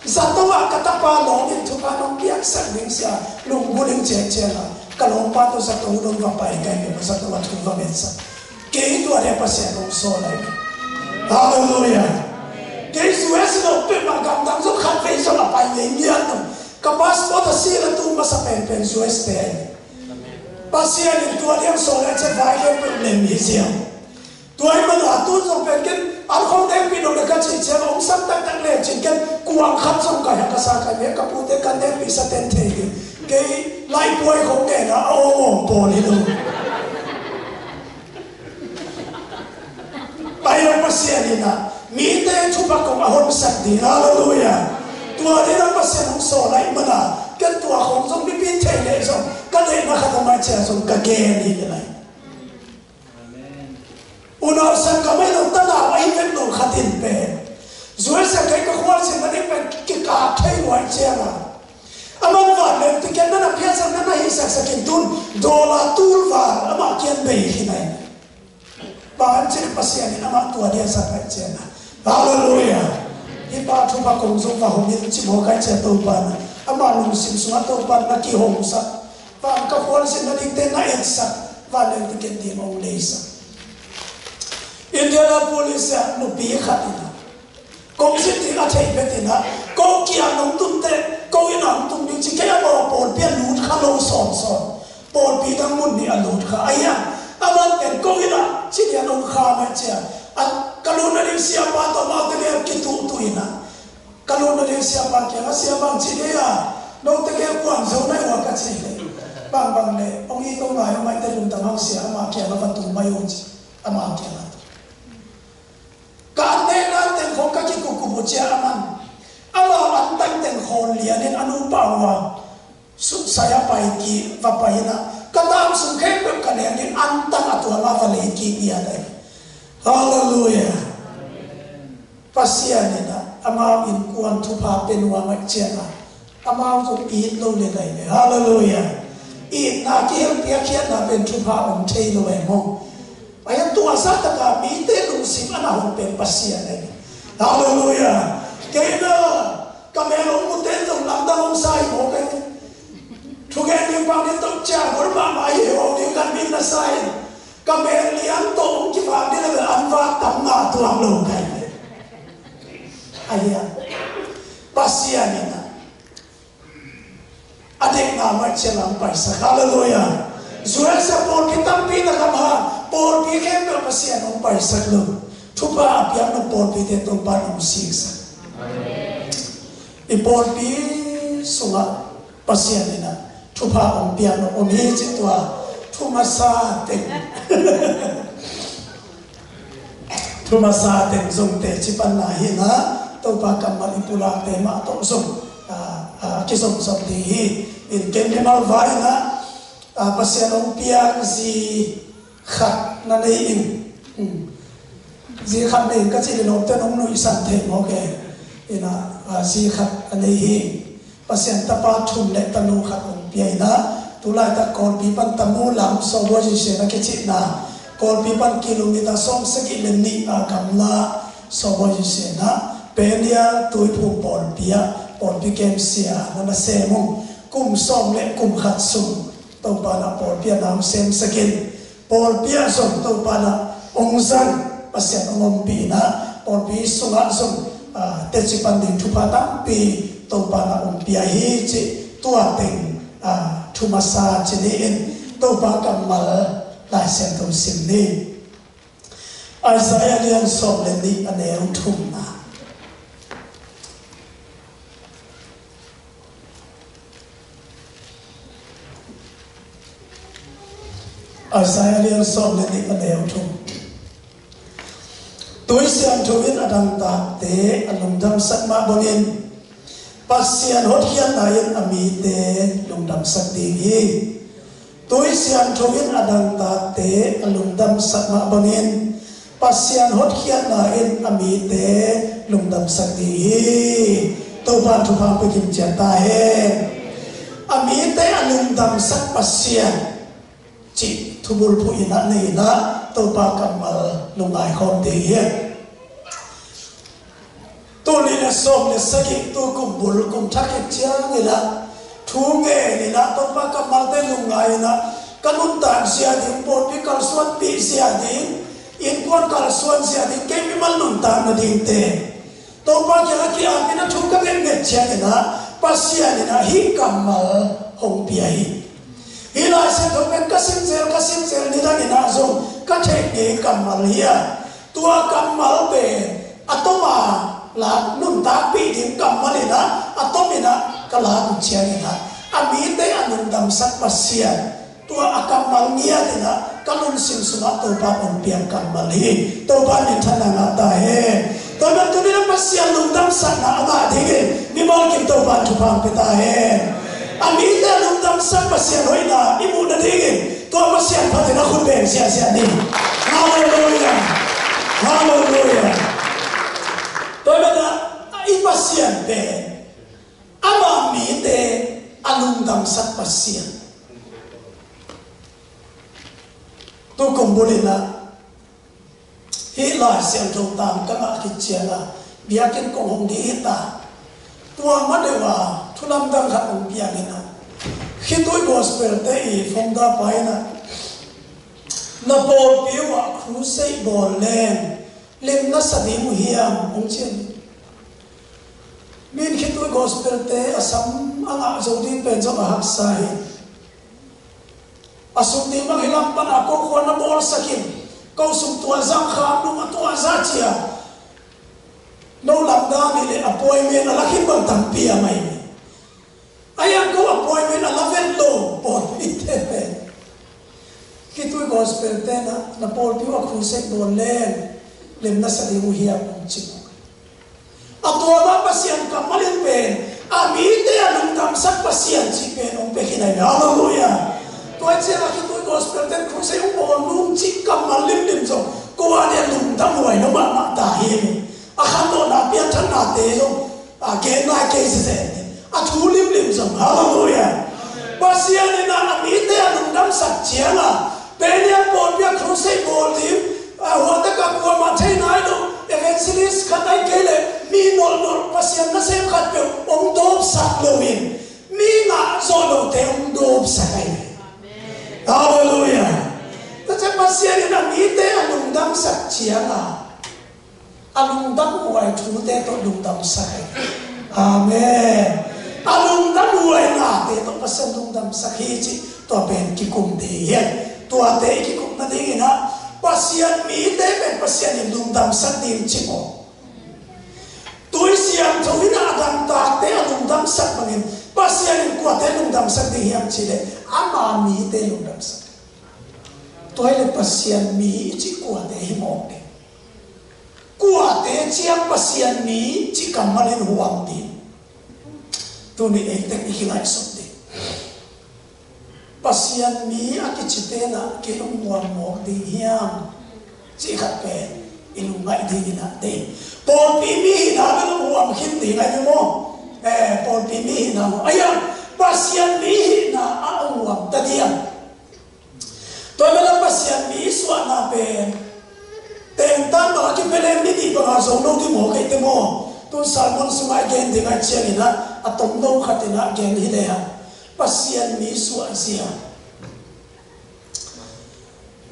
Zato ah ka tapa lawngin thupha nong piaksak ding sia, lunggulh in ciancian a, ka lawmpa tawh zato dong va pai kai, zato a thu va metsak. Kei tua dia Pasian hong sawl lai. Halleluiah. Kei U S lo pek mah gamdang zong khat vei zong a pai ngei ngiat lo. Ka passport a seal a tu masa penpen U S te ahi. Pasian in tua diang sawl lai cian vai kei pek lem hi siam. Tua ahih manin a tu zong pen ken an khong nekpih nop le ka cih ciang hong sam taktak le cin ken kuang khat zong kai a ka sa kai ve ka pute kan nekpih sa ten thei ding. Kei laipuai khong ngen a a awng awng pawl hi lo. Pai lo Pasian in a mite thupha kong a honsak ding. Halleluiah. Tua ding a Pasian hong sawl ahih manin a ken tua khong zong mipi thei le zong ka deihna khat a mai ciang zong ka gen hi le lai. Unau sanggamhai lo tanau a i vet lo khat in pen U S a kei ka khualzinna ding pen kikap thei luai ciang a, a man vanleng ticket na na phiatsak na na hisak sak in tun dollar tul val amah kiang bei hi nai. Bang hang cih leh Pasian in amah tua dia sak nai ciang a. Halleluiah. Hih pa thupha kong zong va hong in ci mawk ai ciang Topa in amah lungsim sungah Topa in na kihong sak. Van ka khualzinna dingte na etsak, vanleng ticket ding hong leisak. Indianapolis ah nupi khat in a, kong zin ding a thei phet in a, ko kiang hong tun teh, ko inn ah hong tung ding ci kei a, amau pawlpi a lut kha lo sawnsawn. Pawlpi dang mun nih a lut kha. Ahi a, a man pen ko inn ah ci lian hong kha mai ciang a, ka lutna ding siapa tawh amaute le kituhtuh in a, ka lutna ding siapa kiangah, "Sia, bang ci dei a, note ke kuan zo nai ua?" ka cih leh, "Bangbang leh hong it, hong ngai, hong ngaihte lungdam hang sia, ama kiangah va tu mai un," ci. Ama kiangah tu. Ka an nekna teng khong ka kikupkup uh ciang a man, ama an tang teng khawl lianin a nupa uh a suksai a pai kik, va pai in a, ka tam sung khempeuh ka leng ding an tang a tuam a va lei kik lian ahi. Halleluiah. Pasian in a amau innkuan thupha pia nuam ahih ciangin a, amau zong it lo le lai le. Halleluiah. Itna kihel piakkhiatna pen thupha om thei lo e maw. Ahi a, tua zah takin mite lungsim a na hong pen Pasian ahi. Halleluiah. Kei na ka mel hong mute in zong lamdang hong sa hi maw kei. Thugen ding pang ding tawh cia gol mahmah hi hong ding kan min na sa in. Ka mel lian tawh hong kivak ding a bel an vak tam ngah tuak lo kai ve. Ahi a, Pasian in a, a deihna mah ciang lam paisak. Halleluiah. U S a pawlpi tampi na gam ha, pawlpi khempeuh Pasian hong paisak lo. Thupha a piak nop pawlpite Topa in hong siksak. I pawlpi sungah Pasian in ah thupha hong piak nop om hi ci tua thu masa teng, thu masa teng zong teci panna hi in ah, Topa kammal i pulakte mah tawh zong, ah, ah, kizomzom ding hi. In ken mimal vai in ah, ah, Pasian hong piak zi khat na nei in, hmm, zi khat nei in ka cih leh lawmte in hong nuihsan thei mawk e. In ah, ah, zi khat a nei hi. Pasian tapa thum le tanu khat hong pia in ah, tu laitak Kawlpi pan Tamu lam Sawbawi Zisian a kicihna, Kawlpi pan kilometer sawmsagih le nih a gamla Sawbawi Zisian ah, Penial Tuiphum pawlpi ah pawlpi kemsia na na sem ung. Kum sawm le kum khat sung Topa in ah pawlpi a na hong semsak in, pawlpi ah zong Topa in ah hong zang, Pasian hong ompih in ah pawlpi sungah zong, ah, teci pan ding thupha tampi Topa in ah hong pia hi cih tua teng, ah, thu masa ci ni in, Topa kammal Lai Siangtho sim ni. Isaiah lian sawm le nih a neu thumna. Isaiah lian sawm le nih a neu thum. Tui siangtho in a dangtakte a lungdamsak mah bangin Pasian hotkhiatna in a mite lungdamsak ding hi. Tui siangtho in a dangtakte a lungdamsak mah bangin Pasian hotkhiatna in a mite lungdamsak ding hi. Topa in thupha hong pia kim ciat ta hen. A mite a lungdamsak Pasian cih thubulphuh in ah nei in ah Topa kammal lungngai khawm ding hi. Tul nih le sawm le sagih, tu kum bul kum thak khit ciangin ah thu ngen in ah Topa kammalte lungngai in ah, ka nuntak zia ding, pawlpi kalsuanpih zia ding, innkuan kalsuan zia ding, kei mimal nuntak nadingte Topa kiangah ki-apin a thu ka ngetnget ciangin ah Pasian in ah hih kammal hong pia hi. Hih Lai Siangtho pen ka simzel, ka simzel nidangin ah zong ka theih ngei kammal hi a, tua kammal pen a toma lak nuntakpih ding kammal in ah a tomin ah ka lak uh ciangin ah a mite a lungdamsak Pasian, tua a kammal ngiat in ah ka lungsim sungah Topa hong piak kammal hi. Topa minthanna ngah ta hen. Tua bantuk in ah Pasian lungdamsakna a ngah dingin mimal kim Topa in thupha hong pia ta hen. A mite a lungdamsak Pasian hoihna i muh nadingin tua Pasian phat in ah khut beng ziahziah ni. Halleluiah. Halleluiah. Tua bantuk in ah i Pasian pen ama mite a lungdamsak Pasian. Tu kum bul in ah hih Lai Siangtho tang ka ngah khit ciangin biakinn kong hong dih hi ta. Tua ma deuh a thu lamdang khat hong piang in ah, Khitui Gospel-te i founder pa in ah, na pawlpi uh ah crusade bawl leng lim na sa ding uh hiam, hong ci in. Min Khitui Gospel-te a sam a ngah zo ding pen zong a haksa hi. A suk ding bang hi lam pan a ko khua na bawlsak in, ko sung tua zang, kham lum a tua za cia, no lamdang hi leh appointment a la khin bang tampi a mai hi. A hiang ko appointment a la vet lo pawlpite pen. Khitui Gospel-te in ah, na pawlpi uh ah crusade bawl leng lim na sa ding uh hiam, hong ci. A tua mah Pasian kammal in pen a mite a lungdamsak Pasian cih pen hong pia khin ahi ve. Halleluiah. Tua ciangin Khitui Gospel-te in crusade hong bawl nung cih kammal limlim zong ko a dia lungdam huai lo mahmah ta hi. A khanlawhna piangthaknate zong a gen nai kei sese. A thu limlim zong, halleluiah. Pasian in ah a mite a lungdamsak ciangin Peniel pawlpi ah crusade bawl ding, a, huatak a kuamah thei nai lo, evangelist khat ahih kei leh mi nolhnolh, Pasian nasem khatpeuh hong dawpsak loin, mi ngah zawh lote hong dawpsak ahi. Halleluiah. Tua ciang Pasian in a mite a lungdamsak ciangin a lungdamhuai thute tawh lungdamsak hi. Amen. A lungdamhuai nate tawh Pasian lungdamsak hi cih tua pen kikum ding hi. Tuate i kikum nadingin ah Pasian mite pen Pasian in lungdamsak ding ci maw? Tui siangtho in a dangtakte a lungdamsak bangin Pasian in kuate lungdamsak ding hiam cih leh ama mite lungdamsak. Tua hi leh Pasian mi i cih kuate hi mawk ding. Kuate ciang Pasian mi cih kammal in huam ding. Tuni ei tek i kingaihsut ding. Pasian mi a kicite in ah kei hong huam mawk ding hiam cih khat pen i lungngaih ding in ah ding. Pawlpi mi hihna bel hong huam khin ding ahi maw? Eh, pawlpi mi hihna maw? Ahi a, Pasian mi hihna a hong huam ta diam? Tua bel a Pasian mi suahna pen tengtan bang a kipia leh mi nih bang a zo lo ding maw, kei te maw? Tun sermon sungah i gen ding ahih ciangin ah a tomno khat in ah gen hi leh a, Pasian mi suahzia.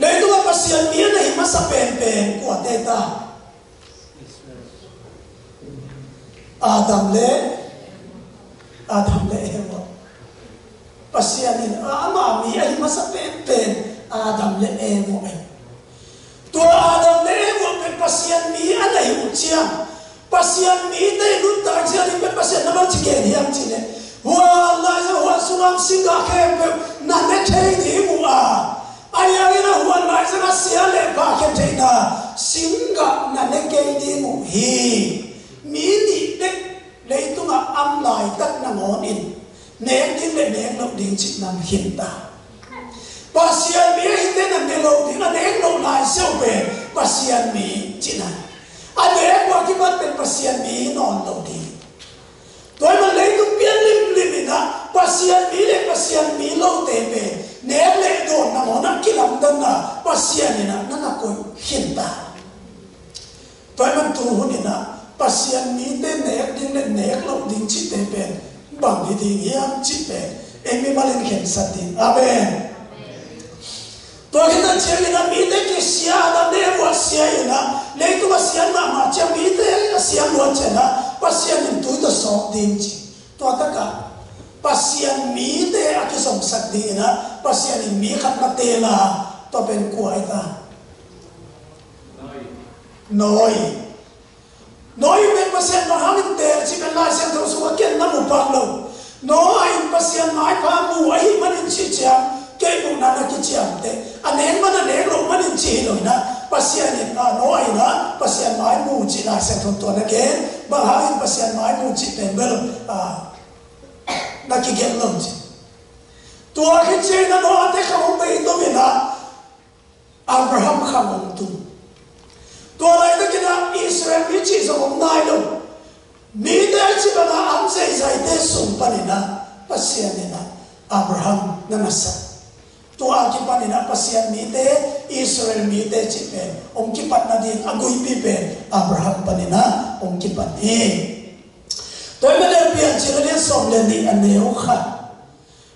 Leitungah Pasian mi a na hi masa penpen kuate ta? Adam le, Adam le Eva. Pasian in a, ama mi a hi masa penpen Adam le Eva ahi. Tua Adam le Eva pen Pasian mi a na hi uh ciang, Pasian mite i nuntak zia ding pen Pasian na bang ci gen hiam cih leh, hua lai-ah hua sungah singgah khempeuh na ne thei ding uh a, ahi hangin a hua lai-ah sia le pha khen theihna singgah na ne kei ding uh hi. Mi nih bek leitungah a om laitak nangawn in nek ding le nek loh ding cih nam khin ta. Pasian mi a hite na ne loh ding, a nek loh lai siau pen Pasian mi cih nam. A nek uh a kipan pen Pasian mi nawn lo ding. Tua ahih man leitung pian limlim in ah Pasian mi le Pasian mi lote pen nek le dawn nangawn ah kilamdanna Pasian in ah na na koih khin ta. Tua ahih man tu hun in ah Pasian mite nek ding le nek loh ding cihte pen bang hi ding hiam cih pen ei mimal in khensat ding. Amen. Tua khit ciangin ah mite kisia, Adam le Eva sia in ah, leitung a sian mahmah ciang mite a sian luat ciang ah Pasian in tui tawh sawp ding ci. Tua takah Pasian mite a kizomsak ding in ah Pasian in mi khat na teel a, tua pen kua hi ta? Noah. Noah pen Pasian bang hangin teel cih pen Lai Siangtho sungah ken na mu pak lo. Noah in Pasian maipha mu ahih manin cih ciang, kei muhna na kiciamteh. A nek man a nek loh manin cih hi lo in ah, Pasian in, ah, Noah in ah Pasian mai mu cih Lai Siangtho tua na gen, bang hangin Pasian mai mu cih pen bel, ah, na kigelh lo cih. Tua khit ciangin ah Noah te khang hong bei tum in ah, Abraham khang hong tung. Tua laitakin ah Israel mi cih zong om nai lo. Mite a cih bangin a om zaizaite sung panin ah Pasian in ah Abraham na na sak. Tua a kipanin ah Pasian mite, Israel mite cih pen hong kipat nading a guipi pen Abraham panin ah hong kipan hi. Tua ahih manin Piancil a lian sawm le nih a neu khat.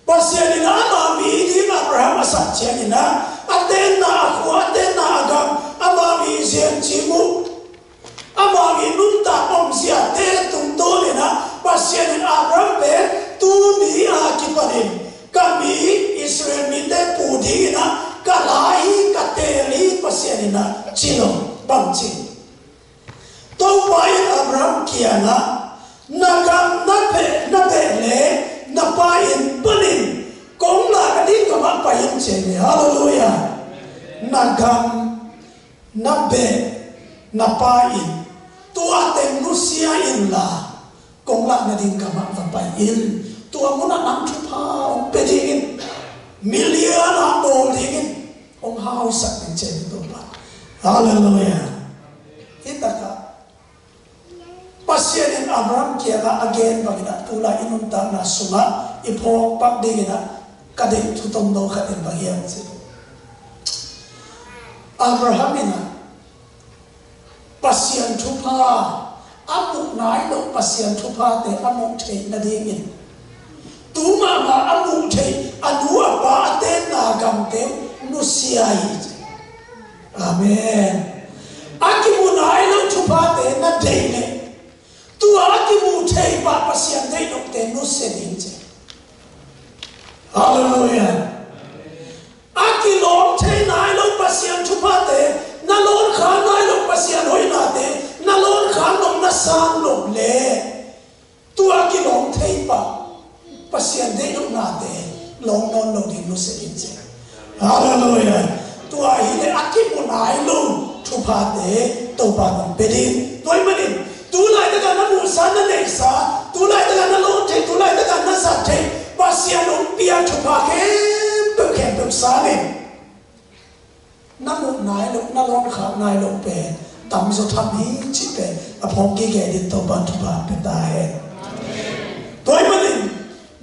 Pasian in ah ama mi ding Abraham a sak ciangin ah, a tenna a khua, a tenna a gam, ama mi zian cim uh, ama mi nuntak omziate tungtawn in ah Pasian in Abraham pen tuni a kipanin ka mi Israel mite pu ding in ah ka la hi, ka teel hi Pasian in ah ci lo. Bang ci? Topa in Abraham kiangah, na gam na beh, na beh le na pa inn panin kong lak nading gamah pai in ci hi. Halleluiah. Na gam, na beh, na pa inn, tua teng nusia inla kong lak nading gamah va pai in. Tua munah nang thupha hong pia dingin, milian a bawl dingin hong hausak ding ci hi Topa. Halleluiah. Hih takah Pasian in Abraham kiangah a gen bangin ah tulai i nuntakna sungah i phawk pak dingin ah ka deih thu tomno khat in bang hiam cih leh, Abraham in ah Pasian thupha, a muh nai loh Pasian thuphate a muh theih nadingin tu mahmah a muh theih a nu a pa a tenna gamte nusia hi. Amen. A kimu nai loh thuphate na deih leh tua a kimu thei pah Pasian deih lohte nusia ding ci. Halleluiah. A kilawm thei nai loh Pasian thuphate, na lawn kha nai loh Pasian hoihnate na lawn kha nop na sang loh leh tua a kilawm thei pah Topa nong pia ding. Tua ahih manin tu laitakah na muhsa, na neihsa, tu laitakah na lawm theih, tu laitakah na zat theih, Pasian hong piak thupha khempeuh, khempeuh sangin na muh nai loh, na lawm khak nai loh pen tamzaw tham hi cih pen a phawk gige dingin Topa thupha pia ta hen. Tua ahih manin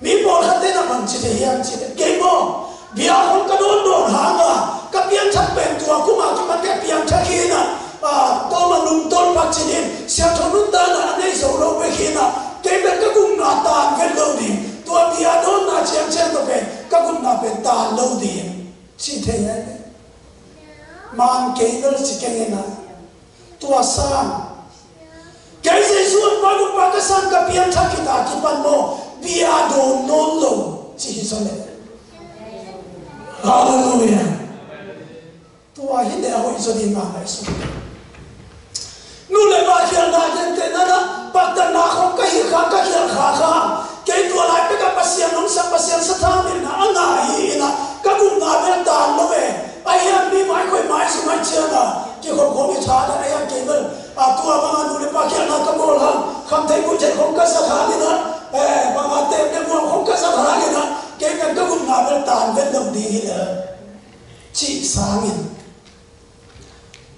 mi pawlkhatte na bang ci thei hiam cih leh, kei maw, bia khong ka dawndawn hanga ka piangthak pen tua kum a kipan ka piangthak hi in ah, ah, tawm a nungtawn pak cih in siangtho nuntakna a nei zo lo bek hi in ah, kei pen ka gupna tan vet lo ding, tua bia dawnna ciangciang tawh pen ka gupna pen tan lo ding, ci thei hi. Man kei bel ci keng in ah, tua sang, kei Jesuh Honpa Gumpa ka sang ka piangthak khit a kipan maw, bia dawn nawn lo, ci hi zaw leh. Halleluiah. Tua hi leh a hoih zaw ding a ngaihsun. Nu le pa khialhna gentehna, na paktatna khong ka hilh kha, ka khialh kha kha. Kei tua lai pek a Pasian hong sak, Pasian sathau nilhna a ngah hi in ah, ka gupna bel tan lo e. Ahi hang mi mai khoi mai sung ahih ciangin kikhop khong i tha dan ahi hang, kei bel a tua bang a nu le pa khialhna ka bawl hang, khamtheih buaihtheih khong ka zat hang in ah, eh, bang a tep le muam khong ka zat hang in ah, kei bel ka gupna bel tan vet lo ding hi leh, cih sangin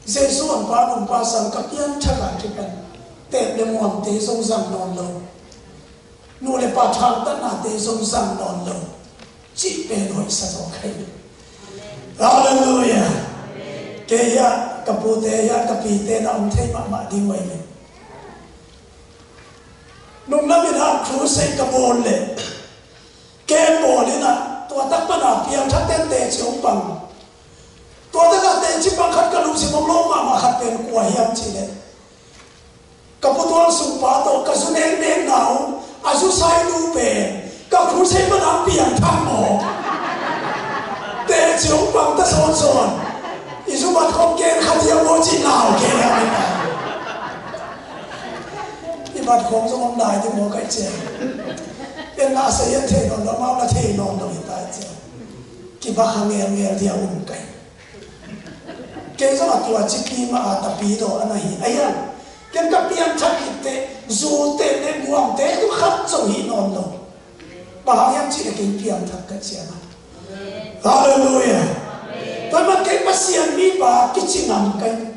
Jesuh Honpa Gumpa sang ka piangthak a kipan tep le muamte zong zang nawn lo, nu le pa thangtatnate zong zang nawn lo, cih pen hoihsa zaw kei. Halleluiah. Kei hiah ka pute hiah ka pite na om thei mahmah ding uh hi. Nunglam in ah crusade ka bawl leh, kem bawl in ah, tua tak pan a piangthak ten teci hong pang. Tua tak a teci pang khat ka lungsim hong lawng mahmah khat pen kua hiam cih leh, ka putual sungpa tawh ka zu neknekna uh a zu sai nu pen ka crusade pan a piangthak maw, teci hong pang ta sawnsawn. I zu bat khong ken khat hiam maw cih lau kei a, i bat khong zong om lai ding maw ka hih ciang. Ken lah a sa hian thei nawn lo, amau lah thei nawn lo hi ta hih ciang. Kibang kha ngelngel ding a um ka hi. Kei zong a tua cipi mah a tapi daw a na hi a hian. Ken ka piangthak khit teh zute le muamte tu khat zong hih nawn lo. Bang hang hiam cih leh kei piangthak ka hih ciang a. Halleluiah. Tua ahih manin kei Pasian mipa kici ngam ka hi.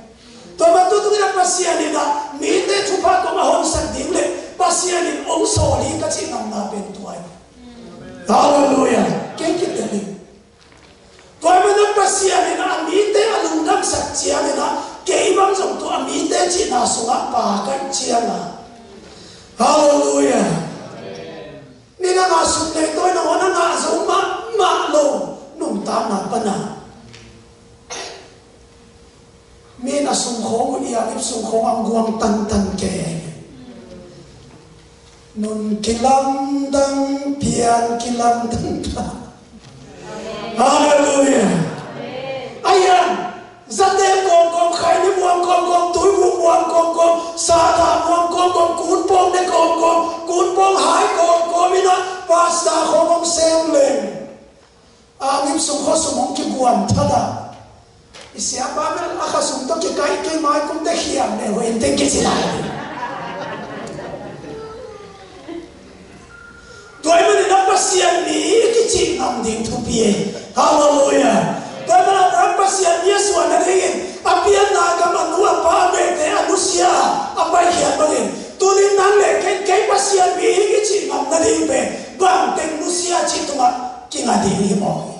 Tua ahih manin tu tung in ah Pasian in ah mite thupha kong a honsak ding leh Pasian in hong sawl hi ka cih ngamna pen tua hi. Halleluiah. Kei kitel hi. Tua ahih manin Pasian in ah a mite a lungdamsak ciangin ah kei bang zong tua a mite cihna sungah pa ka hih ciang a. Halleluiah. Nidang a sum nei tawi nangawn a ngah zo mahmah lo nuntakna pan a, mi in a sum khawng uh, i a ip sum khawng a guang tantan kei. Nun kilamdang, pian kilamdang. Halleluiah. Ahi hang, zate kawmkawm, khaini muang kawmkawm, tuibu muang kawmkawm, satha muang kawmkawm, kunpawng ne kawmkawm, kunpawng hai kawmkawm in ah pastor khawng hong sem leng, a ngim sung khuasung hong kiguan thadah. I siapa bel a khasum tawh kikaih kei mai kum te khiam le hoih inteng kici lai. Tua ahih manin a Pasian mi i kicih ngam ding thupi e. Halleluiah. Tua ahih manin Abraham Pasian mi a suah nadingin a pianna gam a nu a pa a mete a nusia a paikhiat bangin tunin nang le kei, kei Pasian mi i kicih ngam nading pen bangteng nusia cih tungah kinga ding hi mawk hi.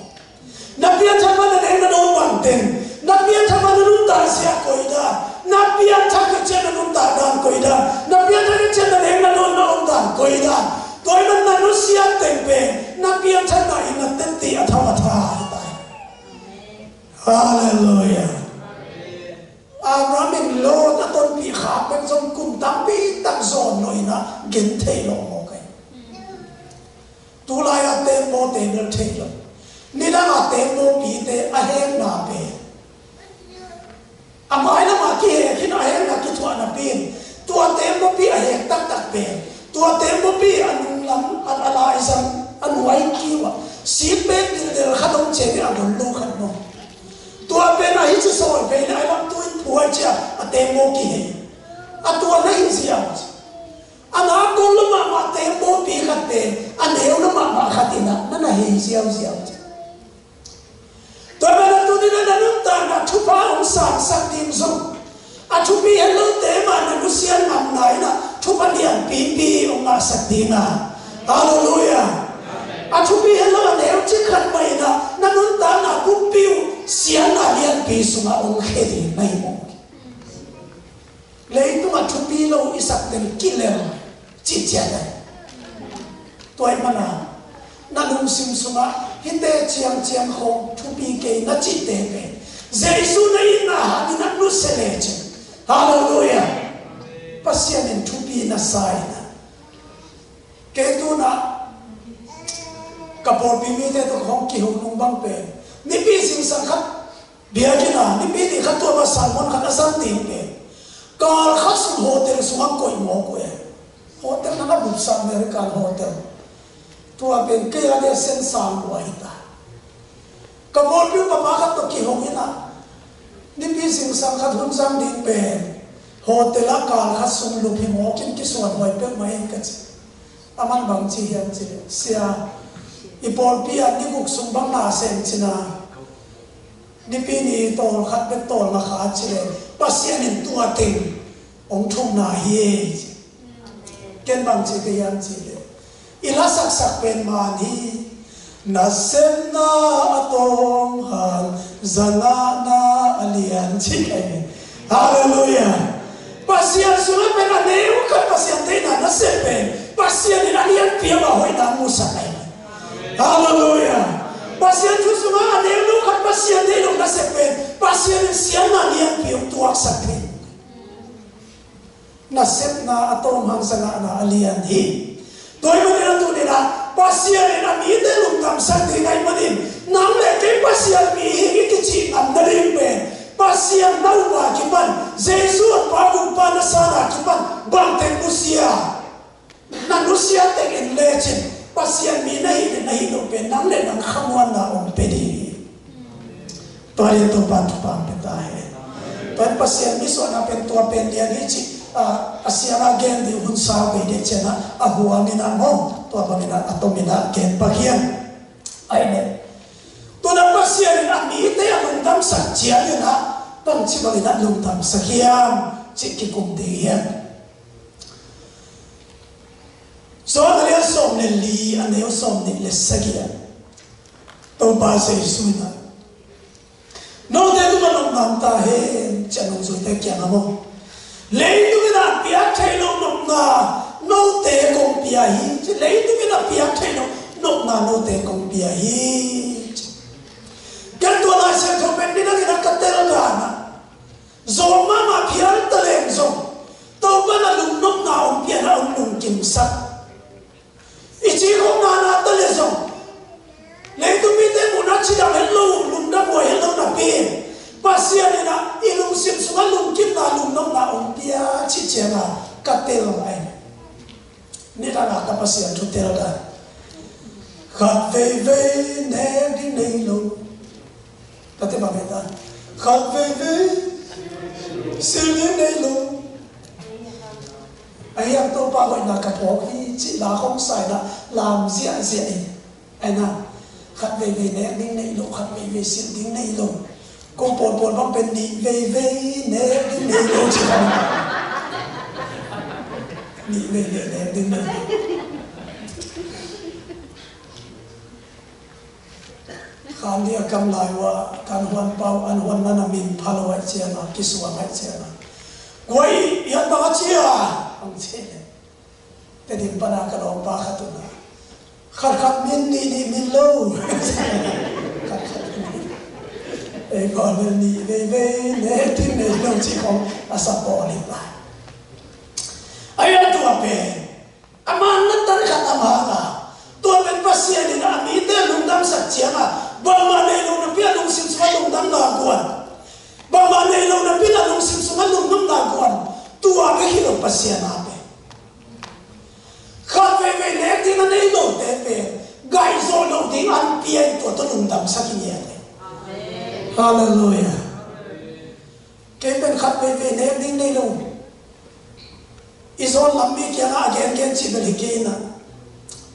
Na pianthak ma na neng na dawn bangteng, na pianthak ma na nuntak zia koi dan, na pianthak khit ciang na nuntak dan koi dan, na pianthak khit ciang na neng na dawn na om dan koi dan. Tua ahih manin na nusia teng pen na pianthakna in na tetti a thau a tha hi ta hi. Halleluiah. Abraham in Lot a tonpih khak bek zong kum tampi tak zawn lo in a gen thei lo mawk hi. Tulai a tembawte bel thei lo. Nidang a tembawpite a hekna pen a mailam a kihek in a hekna kithuah napi in tua tembawpi a hek taktak pen tua tembawpi a nunglam a, a laizang a nuai kiu ah seatbelt dildel khat hong ciang in a gol lo khat maw. Tua pen a hici sawi pen a i lam tu in phuai cia a tembawp kihei. A tua na hi ziau ci. A na kul lo mahmah te pawlpi khat pen a neu lo mahmah khat in ah na na hei ziauziau ci. Tua manin tuni-in ah na nuntakna thupha hong sangsak ding zong, a thupi het lote mah na nusia ngamna in ah thupha lianpipi hong ngahsak ding a. Halleluiah. A thupi het lo a neu cik khat mah in ah na nuntakna pumpi uh siatna lianpi sungah hong khia ding na hi mawk hi. Leitungah thupi lo i sak teng kilel cihciat a. Tua ahih manin na lungsim sungah hihte ciangciang khawng thupi kei na cihte pen Jesu na itna hangin na nusia lecin. Halleluiah. Pasian in thupi na sa in ah. Kei tu-in ah ka pawlpi mite tawh kong kiho nung bang pen nipi zingsang khat biakinn ah nipi ni khat tua mah sermon khat a zang ding pen kal khat sung hotel sungah koih mawk uh e. Hotel na ka bupsa American hotel. Tua pen kei a dia sen sang lua hi ta. Ka pawlpi upa pa khat tawh kiho in ah nipi zingsang khat hun zang ding pen hotel ah kal khat sung lup hi mawk in kisuan huai peuhmah hi ka ci. Aman bang ci hiam cih leh, sia, i pawlpi ah ni guk sung bang na sem cin a, nipi ni tawl khat bek tawl na kha cih leh Pasian in tua teng hong thumna hi e. Ken bang ci ka hiam cih leh, i lasaksak pen man hi. Nasepna a tawm hang, za ngahna a lian ci ka hi. Halleluiah. Pasian sungah pen a neu khat Pasian deihna na sep pen Pasian in a lianpi a hoihna musak a hi. Halleluiah. Pasian thu sungah a neu lo khat Pasian deih lo na sep pen Pasian in siatna lianpi hong tuaksak thei. Nasepna a tawm hang, za ngahna a lian hi. Tua ahih manin a tuni-in ah Pasian in a mite lungdamsak ding ahih manin nang le kei Pasian mi hi i kicih ngam nading pen Pasian na up a kipan, Jesu a pa gumpa na san a kipan bangteng nusia, na nusia teng en lecin Pasian mi na hih le na hih loh pen nang le nang khamuanna hong pia ding hi. Tua hi Topa thupha hong pia ta hen. Tua hi Pasian misuahna pen tua pen lian hi cih a, a siang a gen ding hun sau bei ding ciangin a huang in a maw, tua bangin a, a tom in a gen pak hiam. Ahi le, tu-in Pasian in a mite a lungdamsak ciangin a bangci bangin a lungdamsak hiam cih kikum ding hi. Johan a lian sawm le li, a neu sawm nih le sagih ah Topa Jesu in a, note tungah nopna om ta hen, ci-in a nungzuite kiangah maw, leitung in a piak theih loh nopna note kong pia hi, ci. Leitung in a piak theih loh nopna note kong pia hi, ci. Ken tua Lai Siangtho pen ni dangin a ka tel dan ah, zawng mahmah phial ta leng zong, Topa in a lungnopna hong pia in a hong lungkimsak. I cih khawng nana ta leh zong, leitung mite muhna cidam het lo, lungdam huai het lo napi, Pasian in a i lungsim sungah lungkimna, lungnopna hong pia cih ciangin a ka tel ngai. Nidang a ka Pasian thu tel dan, khat veivei nek ding nei lo. Ka ti bang hi ta, khat veivei silh ding nei lo. A hiang Topa hoihna ka phawk hi cih la khong sa in a lam ziahziah hi. Ahi na, khat veivei nek ding nei lo, khat veivei silh ding nei lo. Ko pawlpawl bang pen nih veivei nek ding nei lo ci bang. Nih veivei nek ding nei lo. Khan dia kam lai uh a, kan huan pau, an huan nana min pha lo ahih ciangin a, kisuang ahih ciangin a, kua i hian bang a ci a, ang ci le. Tedim pana ka lawmpa khat un a, khat khat min, nih nih min lo. Khat khat min. Ei pawl bel nih veivei nek ding nei lo ci khong a sa pawl hi ta. Ahi a tua pen a man na tan khat a man a, tua pen Pasian in a mite lungdamsak ciangin a, bangmah nei lo napi a lungsim sungah lungdamna guan, bangmah nei lo napi a lungsim sungah lungnopna guan, tua bek hi lo Pasian a pen. Khat veivei nek ding a nei lote pen gaihzawh loh ding an pia in tua tawh lungdamsak i ngiat hi. Halleluiah. Kei pen khat veivei nek ding nei lo. I zawn lam mi kiangah a gengen cih bel hi kei inah.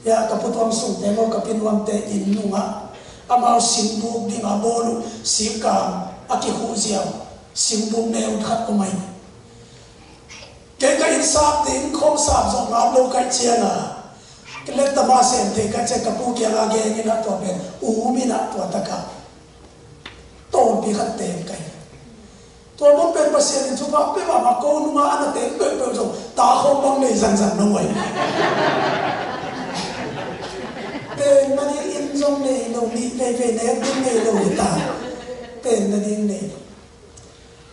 Ya, ka putuam sungte maw, ka pinuamte inn nungah amau simbuk dingah bawl uh, sikkam a kikhuh ziau, simbuk neu khat om ahi. Kei ka inn sap ding khawng sap zawh ngam lo kaih ciangah, lettama sem thei kaih ciang ka pu kiangah geng inah tua pen um inah tua takah tawmpi khat tem kai. Tua mun pen Pasian in thupha pia mahmah, ko nungah a na tem peuhpeuh zong ta khawng bang nei zanzan nong oi. Pen nading inn zong nei lo, nih veivei nek ding nei lo hi ta. Pen nading nei lo.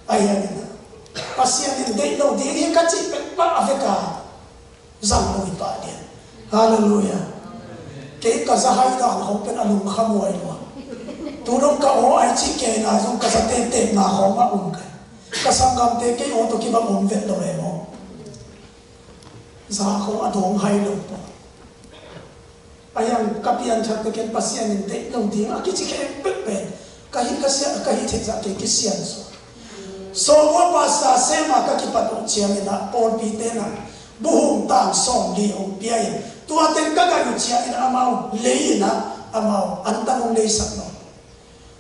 Ahi hangin Pasian in deih lo ding hi ka cih pekpah a veka zang lo hi pah lian. Halleluiah. Kei ka za hai dan khawng pen a lungkham huai lua. Tu dong ka aw ai cih kei na zong ka za teptepna khawng a um kai. Ka sanggamte kei aw tawh kibang om vet lo e maw. Za khawng a dawng hai lo pah. A hiang ka pianthakte ken Pasian in deih lo ding a kici khempeuh pen ka hih ka sia, ka hih theih zah kei kisian suak. Sawmua pastor sem a ka kipat uh ciangin ah pawlpi tenah buhung tang sawmli hong pia in, tua teng ka gaih uh ciangin amau lei in ah amau antan hong leisak lo.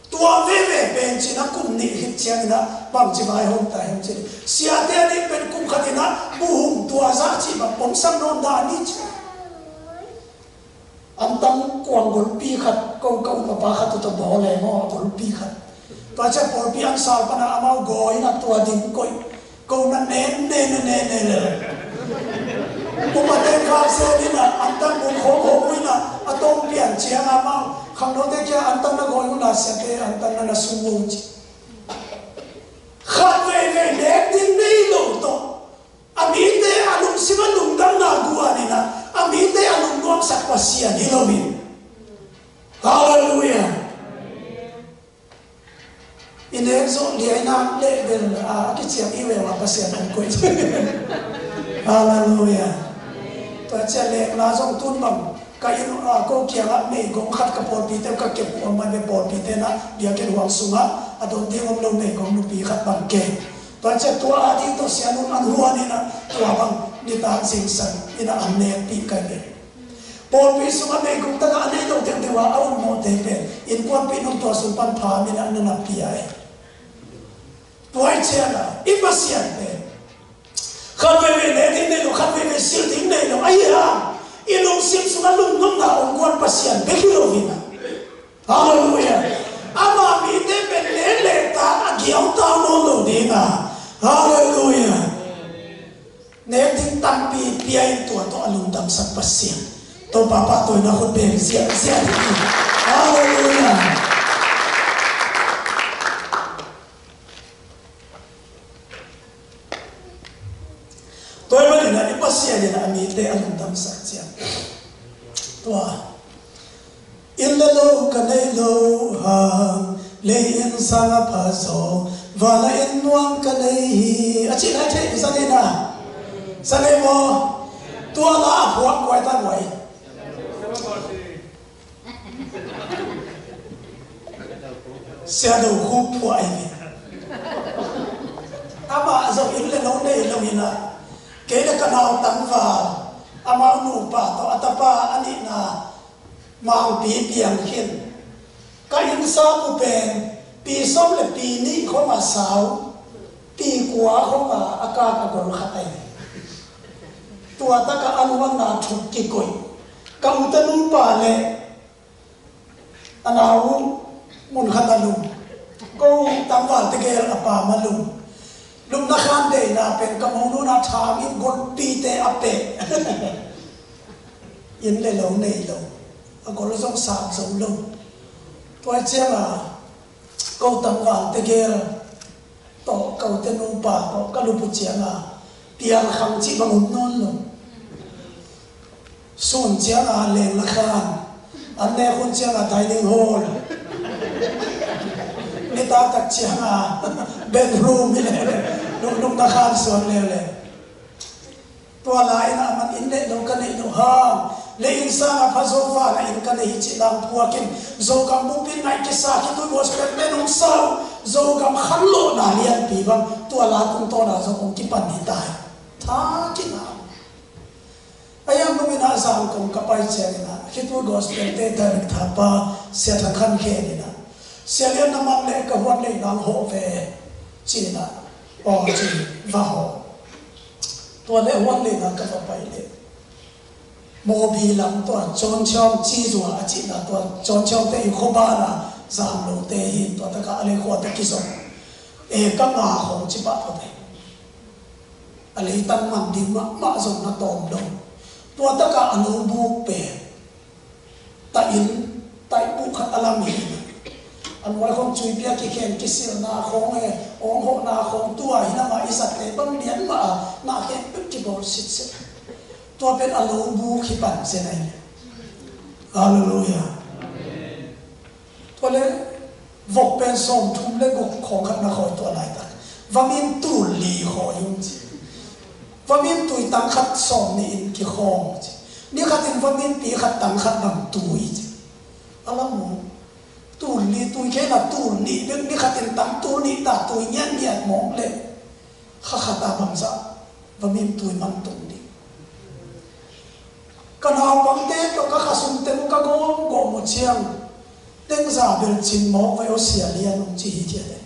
Tua veve pen cin a kum nih khit ciangin ah bangci vai hong ta hiam cin, siate a nih pen kum khat in ah buhung tua zah cih bang pom sang nawn dah a ni ci. Antan kuang golpi khat ko ka upapa khat uh tawh bawl e maw, a golpi khat. Tua ciah pawlpi ansal pana amau gawi in a tua ding koih. Ko na nen nen nen nen le. Upate kha se in a antan bung khawm khawm uh in a, a tawng pian ciang amau khangnote kia antan na gawi uh na siate antan na na sung uh ci. Khat veivei nek ding nei lo tawh. A mite a lungsim a lungdamna guan in a, a mite a lungnuamsak Pasian hi lo hi. Halleluiah. I nek zawh liai nak leh bel a kiciam i ve ua Pasian an koih. Halleluiah. Tua ciah lek la zong tun bang ka inn, a, ko kiangah meigong khat ka pawlpite ka kep uh a man ve pawlpite na biakinn huang sungah a don ding om lo meigong nupi khat bang ke. Tua ciah tua a ding tawh sianun an huan in a tua bang nitak zingsang in a an nekpih kai ve. Pawlpi sungah meigong takah a nei lo deuhdeuh a a um mawhte pen innkuanpih nun tua sung pan pha min a na na pia e. Tua i ciangah i Pasian pen khat veivei nek ding nei lo, khat veivei silh ding nei lo. Ahi hang i lungsim sungah lungnopna om guan Pasian bek hi lo hi na. Halleluiah. Ama mite pen len leh tak a giau tau nawn lo ding a. Halleluiah. Nek ding tampi pia in tua tawh a lungdamsak Pasian Topa pahtawina khut beng ziahziah ding hi. Halleluiah. Tua ahih manin ah i Pasian in a mite a lungdamsak ciang tua inn le lo ka nei lo hang, lei inn sang a pha zaw, van a inn nuam ka nei hi a cih lai thei i zang in ah. Zang ei maw? Tua la a phuak guai ta guai. Sia Do Khup phuah ahi ve. Amah zong inn le lo nei lo hi na. Kei le ka nau tangval, amau nupa tawh a tapa a nihna Mangpi piang khin. Ka inn sap uh pen pi sawm le pi nih khawng a sau, pi kua khawng a a kak a gol khat ahi. Tua takah a luanna thuk kikoih. Ka ute nupa le a nau uh mun khat a lum. Ko tangval tegel a pam a lum. Lupna khan deihna pen ka monu na thang in golpite a peh. Inn le lo nei lo. A gol zong sap zo lo. Tua ciangah ko tangval tegel tawh ka ute nupa tawh ka lup uh ciangah pial khang cih bang um nawn lo. Sun ciangah leng la khan, an nek hun ciangah dining hall, nitak tak ciangah bedroom hi lele, lungdung na khan suan lele. Tua lai-in ah man inn le lo ka neih loh hang, Lei inn sangah pha zo, vana inn ka nei hi cih lam phuakin Zogam buppi ngaih kisa khitui gospel pen hong sa uh. Zogam khanlawhna lianpi bang tua la tungtawna zong hong kipan hi ta hi. Tha kina. A yang nung inah Zangkong ka pai ciang inah khitui gospel te director pa Sia Thang Khan Khen inah, "Sia Lian, na man leh ka huan lei nang hawh ve," ci inah, aw ci, va hawh. Tua leh huan lei nang ka va pai leh Mawbi lam tua Cawnchiawng ci zua a cihna, tua Cawnchiawng te i khuabana zam lote hi. Tua takah a lei khua te kizom, e, ka nga khawng ci pah tua te. A leitang man ding mahmah zong na tawm lo. Tua takah a lo buk pen ta inn, taih buk khat a lam hi. A nuai khawng cuipia kikhen, kisilna khawng e, awng hawhna khawng, tua hi na mah i zatte bang lian mah a, na khempeuh kibawl sitset. Tua pen a lo buk hi pan zen ahi. Halleluiah. Tua le vok pen sawmthum le guk khawng khat na khawi tua laitak, vamim tul li khawi ung ci. Vamim tui tang khat sawm nih in kikhawng ci. Ni khatin vamimpi khat tang khat bang tui ci. A lam uh. Tul li tui kei la tul nih bek, ni khatin tang tul nih ta tui ngiatngiat mawk le kha khat a bangzah vamim tui man tung ding. Ka naupangte tawh ka khasum teng ka gawm gawm uh ciang, tengza bel cin mawk vai aw Sia Lian, hong ci hi ciat e.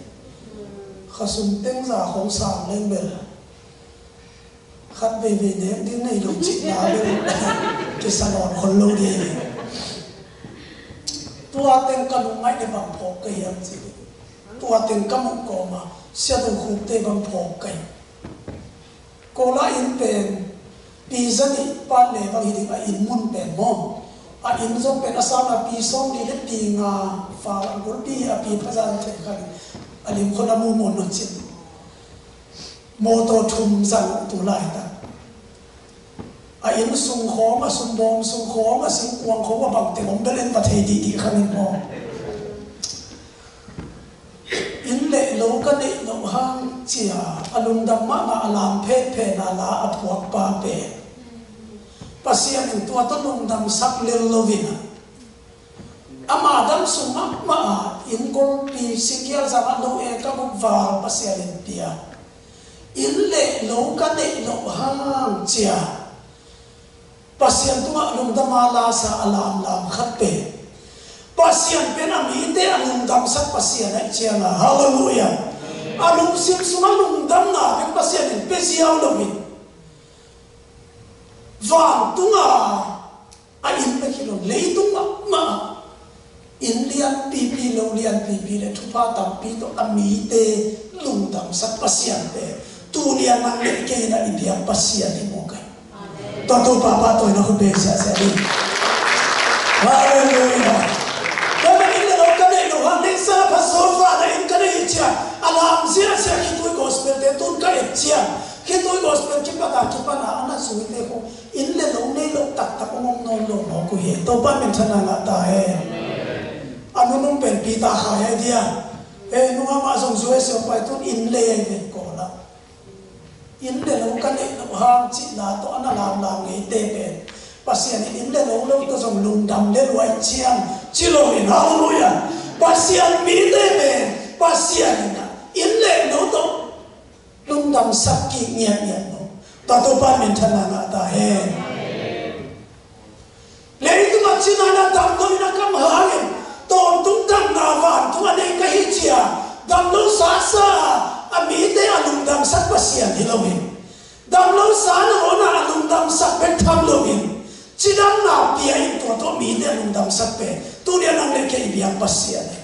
Khasum tengza khawng sang leng bel khat veivei nek ding nei lo cihna bel kisa nawn khol lo ding. Tua teng ka lungngaih le bang phawk ka hiam cih leh, tua teng ka muh kawma Sia Dong Khupte bang phawk ka hi. Kola inn pen pi za nih pan le bang hi ding, a inn mun pen maw. A inn zong pen a sangin pi sawm nih le pi nga, fa gulpi a pi phaza thei khan a lim khon a mumun nut cin. Mawtaw thum zang tu laitak. A inn sung khawng, a sumbawm sung khawng, a singkuang khawng, a bangteng om bel en va thei dihdih kha ning maw. Inn le lo ka neih loh hang cia a lungdam mahmah, a lam phetphena la a phuakpa pen Pasian in tua tawh lungdamsak lel lo in a, ama dam sung mahmah a inn golpi singgial zangah lo e ka buk val Pasian in pia. Inn le lo ka neih loh hang cia Pasian tungah lungdam a lasa a lamlam khat pen, Pasian pen a mite a lungdamsak Pasian ahih cianga, halleluiah. A lungsim sungah lungdamna pen Pasian in pia ziau lo in, vantunga a inn bek hi lo, leitung mahmah inn lianpipi, lo lianpipi le thupha tampi tawh a mite lungdamsak Pasian pen tuni a nang le kei in a i biak Pasian hi mawk hi. Tua Topa pahtawina khut beng ziahziah ding. Halleluiah. Tua manin inn le lo ka neih loh hang, neihsa pha zo, vana inn ka nei hi ciang a lam ziahziah khitui gospel te tun ka et ciang, khitui gospel kipata kipana a na zuite khu inn le lo nei loh taktak hong om nawn lo mawk uh hi. Topa minthanna ngah ta hen. A nunung pen Peter Khai ahi dia. Hei, nungah mah zong U S A pai tun inn le ahi ve, Kawl ah. Inn le lo ka neih loh hang cihna tawh a na lamlam ngeite pen Pasian in inn le lo lo tawh zong lungdam le luai ciang ci lo in, halleluiah. Pasian mite pen Pasian in inn le lo tawh lungdamsak kik ngiatngiat lo. Tua Topa minthanna ngah ta hen. Leitungah cina na damlo in a kam hangin tawntung damna vantung a nei ka hi cia, damlo sasa a mite a lungdamsak Pasian hi lo in, damlo sa nangawn a lungdamsak bek tham lo in, cidamna pia in tua tawh mite a lungdamsak pen tuni a nang le kei i biak Pasian hi.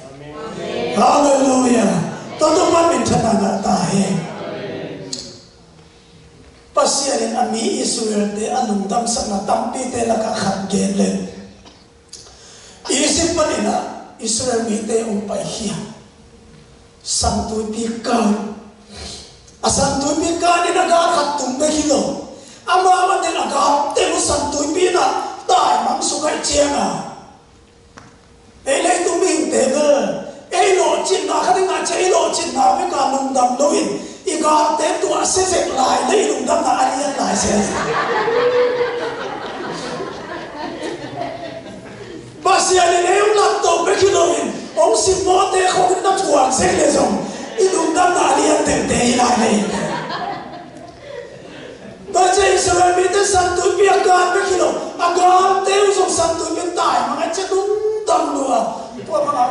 Halleluiah. Tua Topa minthanna ngah ta hen. Pasian in a mi Israel-te a lungdamsakna tampite lakah khat gen le, Egypt panin ah Israel mite hong paikhia, San Tuipi kan, a San Tuipi kan in a gal khat tum bek hi lo, amau a tel a gal teng uh San Tuipi in ah taimang suk ahih ciangin, ei leitung mihingte bel ei lawhcinna khat i ngah ciang, i lawhcinna bek a lungdam loin i galte tuahsia zek lai le i lungdamna a lian lai se. Tua ciangin ei hong lamto bek hi loin hong simmawhte khawng in na thuak zel leh zong i lungdamna a lian tengte hi lai ve. Tua ciang Israel mite Santuipi a gal bek hi lo, a galte uh zong Santuipi tai mang a ciah lungdam lua. Tua bang a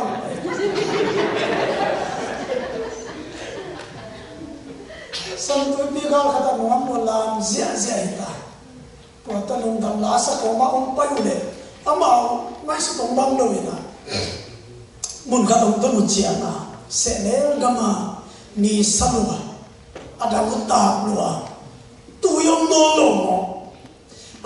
Santuipi gal khat a nuam lua lam ziahziah hi ta. Tua ta lungdam la sa kawma hong pai uh leh amau ngaihsut hong bang lo in a, mun khat hong tun uh ciang a, sehnel gam a ni sa lua, a dang uh tak lua, tui hong nawl lo maw?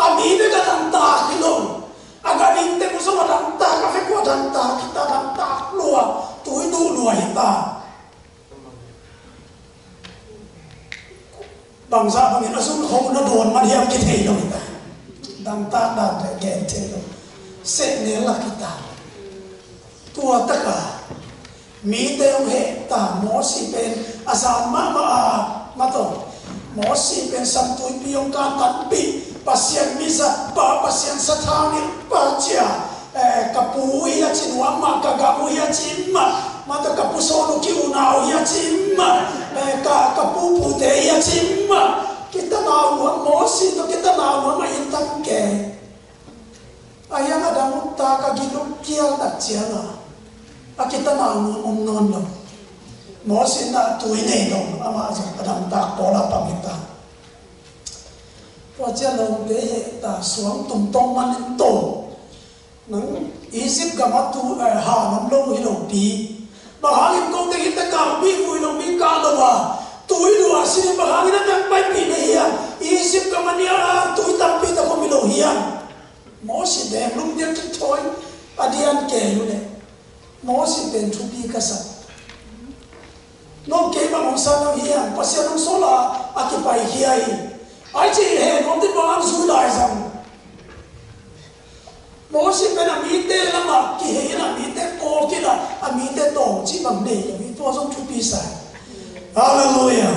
A mi bek a dang tak hi lo, a ganhing teng uh zong a dang tak, a vek uh a dang tak hi ta, a dang tak lua, tui duh lua hi ta. Bangzah bangin a zun khong na dawn man hiam kithei lo hi ta. Dangtak dan le gen thei lo. Sehnel lak hi ta. Tua taka mite hong heh ta. Mosi pen a zan mahmah a, matawh Mosi pen Santuipi hong kantanpih, Pasian mizat pa, Pasian sathau nilh pa cia. Eh, ka pu uh hi a ci nuam mah, ka gam uh hi a ci mah, mah tawh ka pu sawn uh ki-unau hi a ci mah, eh, ka, ka pu pute hi a ci mah. Kitanau nuam, Mosi tawh kitanau nuam a in tang ke. A hiang a dang uh tak a giluk kial tak ciang a, a kitanau nuam om nawn lo. Mosi na tui nei lo, amah zong a dang tak pawl a pang hi ta. Tua ciang lawmte heh ta, suang tum tawng man in to. Nang Egypt gam a tu, eh, han om lo hi lo pi. Bang hangin kote hite kangpih vui lo mi kah lo a, tui lua si bang hangin a tang paipih na hiam? Egypt gam a nia a tui tampi tak om hi lo hiam? Mosi deng lum diak kithawi a dian kei uh leh Mosi pen thupi ka sak. Nong kei bang hong sa nang hiam? Pasian hong sawl a, a kipaikhia hi. Ai ci he nuam ding bang hang zui lai zang. Mosi pen a mite lamah kihei in a mite kawk in a, a mite tawng cih bang nei lo hi, tua zong thupi sa hi. Halleluiah.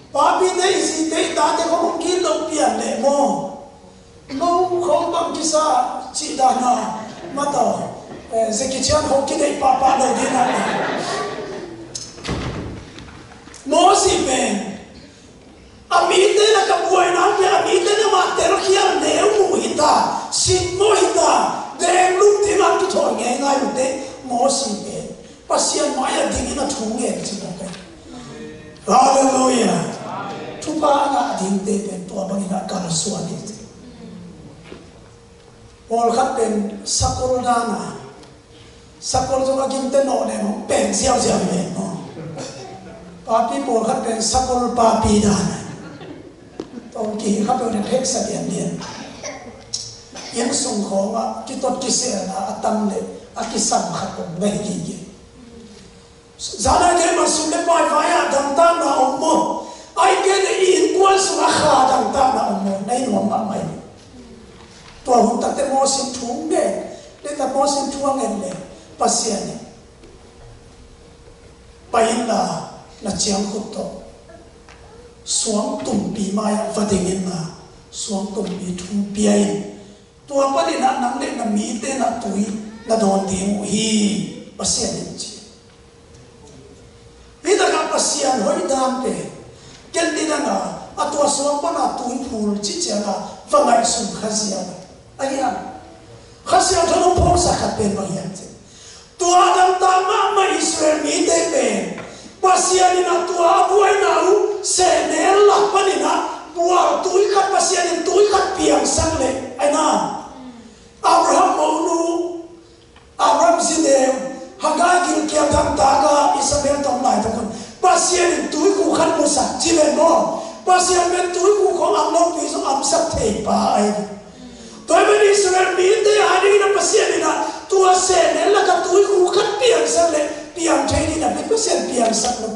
Papite i zite i tate khong hong kit lo pian leh maw? Lo khong bang kisa cih dan a, mataw, eh, Jackie Chan khong kideih pahpah lo ding a. Mosi pen a mite na ka buaina hang a mite na mah telkhial neu mu hi ta, simmawh hi ta, deng lum ding a kithawi ngeingai uh teh Mosi pen Pasian mai-ah dingin a thu ngen ci mawk hi. Halleluiah. Thupha a ngah dingte pen tua bangin a kalsuan hi. Pawlkhat pen sakol dan a, sakol zong a gimte nawh leng hong peng ziauziau hi leng maw? Papi pawlkhat pen sakol papi dan a, tawng kihi kha peuh leh pheksa lianlian. Inn sung khawngah kitot kiselna a tam leh a kisam khat om na hi gige. Zan a gen mah sum le pai vai-ah dangtakna om maw? Ai gen le i innkuan sungah kha dangtakna om maw? Na hi nuam mahmah hi. Tua hun takte Mosi thu ngen, le ta Mosi thu a ngen le Pasian in, pai inla na ciangkhut tawh suang tumpi mai-ah va ding inla, suang tumpi thu pia in. Tua panin ah nang le na mite na tui na dawn ding uh hi, Pasian in ci. Hih takah Pasian hoih dan pen ken ni dang a, a tua suang pan a tui phul cih ciang a va ngaihsun kha ziau a. Ahi a, Kha Siangtho in hong phawksak khat pen bang hiam cih, tua a dangtak mahmah Israel mite pen Pasian in a tua a buaina uh sehnel lak panin ah bual tui khat, Pasian in tui khat piangsak leh, ahi na, Abraham monu, Abraham zi deu, Hagar gilkial dangtak a Ishmael tawh om laitak un Pasian in tuikhuk khat musak ci ven maw? Pasian pen tuikhuk khawng am lopi zong amsak thei pa ahi. Tua ahih manin Israel mite a dingin a Pasian in a tua sehnel lak a tuikhuk khat piangsak leh piang thei ding a, Pasian piangsak lo.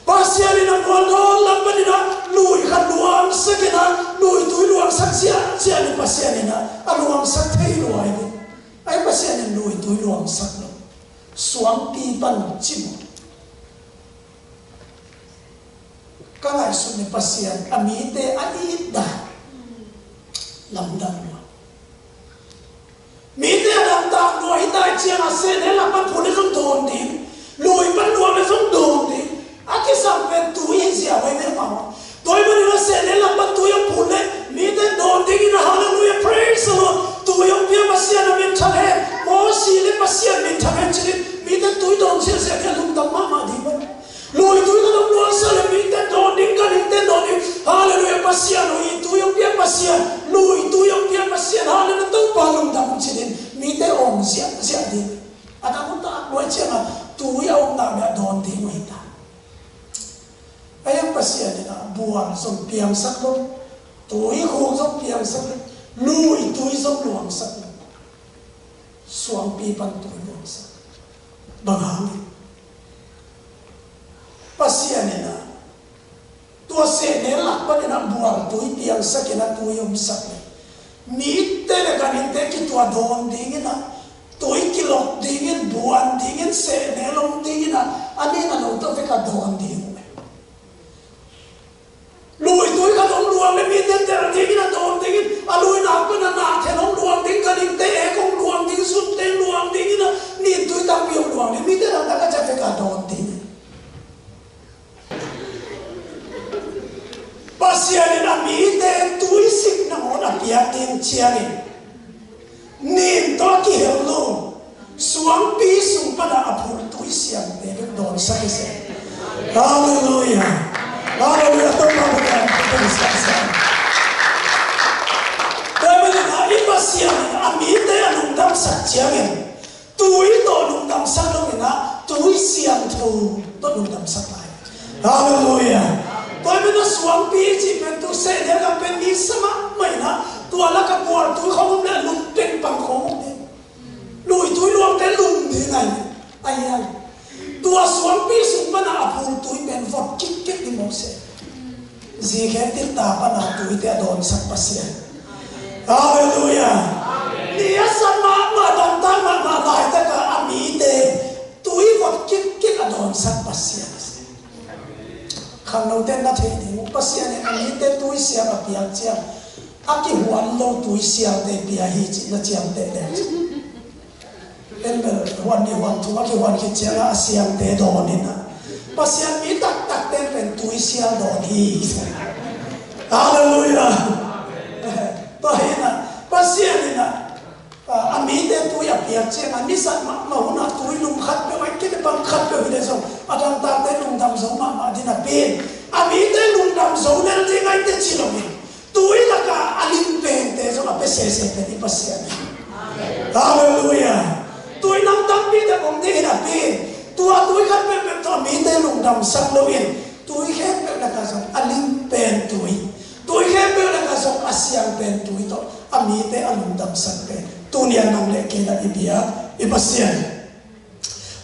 Pasian in a mual dawn lam panin a lui khat luangsak in a, lui tui luangsak ziahziah in Pasian in a, a luangsak thei lua hi. Ahi, Pasian in lui tui luangsak lo. Suangpi pan cim. Ka ngaihsut leh Pasian a mite a it dan lamdang lua. Mite a Lai ciangah sehnel lak pan phun le zong dawn ding, lui pan luang le zong dawn ding. A kisam pen tui hi ziau ahi ve maw. Tua ahih manin a sehnel lak pan tui hong phun le mite dawn dingin a, hallelujah, praise the Lord. Tui hong pia Pasian a min thang hen, Mosi le Pasian min thang hen ci-in mite tui dawn ziahziah kei a lungdam mahmah ding maw. Lui tui khat hong luangsak le mite dawn ding, ka ningte dawn ding. Hallelujah, Pasian, lui tui hong pia Pasian, lui tui hong pia Pasian, hallelujah, Topa lungdam ci-in mite awng ziahziah ding. A dang uh tak luai ciangah tui a omna bek dawn ding uh hi ta. A hiang Pasian in a bual zong piangsak lo, tui khuk zong piangsak lo, lui tui zong luangsak lo, suangpi pan tui luangsak. Bang hang? Pasian in a tua sehnel lak panin a bual tui piangsak in a tui omsak le mite le ganhingte kituah dawn dingin a, tui kilok dingin, buan dingin, sehnel om dingin a, a nin a lo tawh vek a dawn ding uh. Lui tui khat hong luang le mite tel dingin a dawn dingin, a lui nak pan a nak then hong luang ding, ganhingte ek hong luang ding, sunte luang dingin a, nin tui tampi hong luang le mite dangtak a ciah vek a dawn dingin. Pasian in a mite tui sik nangawn a piak ding ciangin nin tawh a kihel lo suangpi sung pan a phul tui siamte bek dawnsak hi se. Halleluiah. Halleluiah. Topa bek a dawnsak sa. Tua ahih manin a i Pasian in a mite a lungdamsak ciangin tui tawh lungdamsak lo in a, tui siangtho tawh lungdamsak lai. Halleluiah. Tua ahih manin a suangpi cih pen tu sehnel lak pen mi sa mahmah in a, tua lak a bual tui khawng om le a lum pengpang khawng om le. Lui tui luangte lum ding a hi. A hiang. Tua suangpi sung pan a phul tui pen vot kikkik ding mawk se. Zi khentil ta pan a tuite a dawnsak Pasian. Halleluiah. Ni a san mahmah, dangtak mahmah laitak a a mite tui vot kikkik a dawnsak Pasian. Khangnote na thei ding uh, Pasian in a mite tui siam a piak ciang a kihuan lo tui sialte pia hi cih na ciamteh le. En bel huan ni huan thum a kihuan khit ciangin a siangte dawn in a, Pasian mi taktakte pen tui sial dawn hi. Halleluiah. Tua hi in a, Pasian in a, a mite tui a piak ciangin a nisa mahmah hun a tui lum khat peuh a kipang khat peuh hi le zong a dangtakte lungdam zo mahmah ding a pen, a mite lungdam zo lel ding a hi te ci lo in, tui lak a a lim pente zong a pia sese pen i Pasian hi. Halleluiah. Tui nam tampi tak om ding hi napi, tua tui khat peuhpeuh tawh mite lungdamsak lo in, tui khempeuh lak a zong a lim pen tui, tui khempeuh lak a zong a siang pen tui tawh a mite a lungdamsak pen tuni a nang le kei in a i biak i Pasian.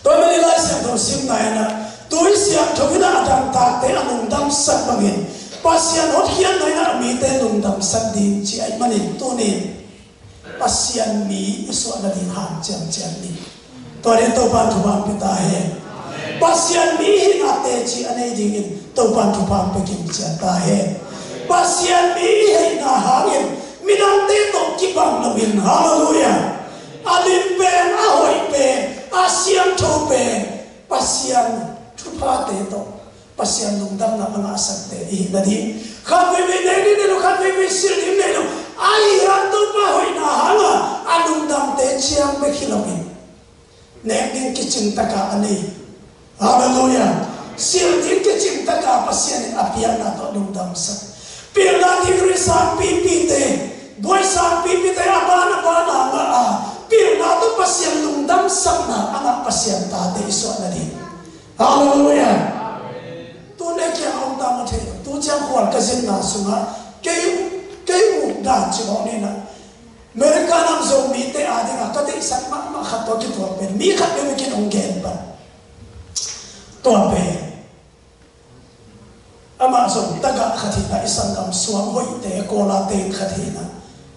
Tua ahih manin Lai Siangtho simna in a, tui siangtho in a a dangtakte a lungdamsak bangin Pasian hotkhiatna in a mite lungdamsak ding ci ahih manin tuni in Pasian mi i suah nading hanciam ciat ni. Tua in Topa'n thupha hong pia ta hen. Pasian mi hihna teci a nei dingin Topa'n thupha hong pia kimciat ta hen. Pasian mi i hihna hangin midangte tawh kibang loin, halleluiah, a lim pen, a hoih pen, a siangtho pen Pasian thuphate tawh Pasian lungdamna a ngahsakte i hih nading. Khat veivei nek ding nei lo, khat veivei silh ding nei lo, ahih hang Topa hoihna hanga a lungdamte ciang bek hi loin nek ding kicing taka a nei, halleluiah, silh ding kicing taka Pasian in a piakna tawh lungdamsak. Pilna degree sangpipite, buai sangpipite a ban a ban a ngah a, pilna tawh Pasian lungdamsakna a ngah Pasian tate i suah nading. Halleluiah. Tu ne kiang a om ta maw thei lo. Tu ciang khual ka zinna sungah kei, kei uh dan ci mawh ni na. America nam Zomite a dingah ka deihsak mahmah khat tawh kituak pen mi khat peuh in hong gen pan. Tua pen amah zong tagah khat hi na, i sanggam suang hoihte, kawla tein khat hi na.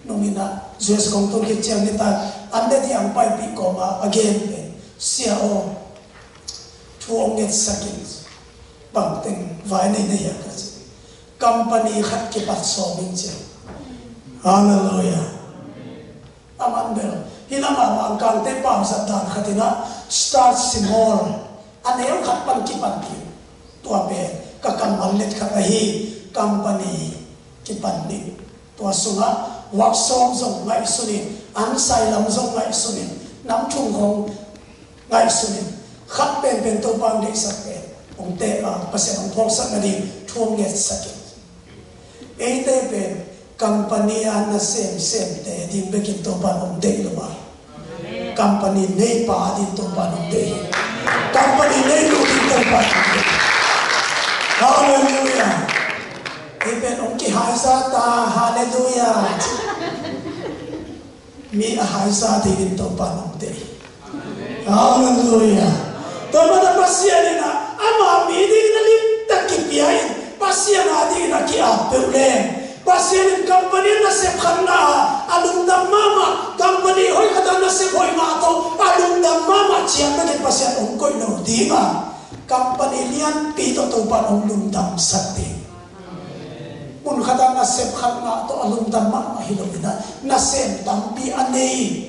Nung in a U S kong tun khit ciang nitak an le diang paipih kawma a gen pen, Sia aw, thu hong ngetsak in, bangteng vai nei na hia ka ci. Company khat kipat sawm in ci. Halleluiah. Aman bel Hih lamah Mangkangte pau zat dan khat in ah, start small, a neu khat pan kipan ding. Tua pen ka kammal let khat ahi, company kipan ding. Tua sungah workshop zong ngaihsun in, an sai lam zong ngaihsun in, nam thum khong ngaihsun in, khat penpen Topa'n deihsak pen hong teh a, Pasian hong phawksak nading thu hong ngetsak in. Eite pen company a na semsemte ding bekin Topa'n hong deih lo a, company neipa ding Topa'n hong deih hi. Company neinu ding Topa'n hong deih hi. Halleluiah. Ei pen hong kihaisa ta. Halleluiah. Mi a haisa dingin Topa'n hong deih hi. Halleluiah. Tua manin Pasian in ah ama mi dingin a limtak kipia in, Pasian a dingin a ki-ap peuh leng, Pasian in company nasep khat ngah a, a lungdam mahmah, company hoih khat a nasep hoih ngah tawh a lungdam mahmah ciang bekin Pasian hong koih lo ding a, company lianpi tawh Topa'n hong lungdamsak ding. Mun khat a nasep khat ngah tawh a lungdam mahmah hi lo in ah, nasem tampi a nei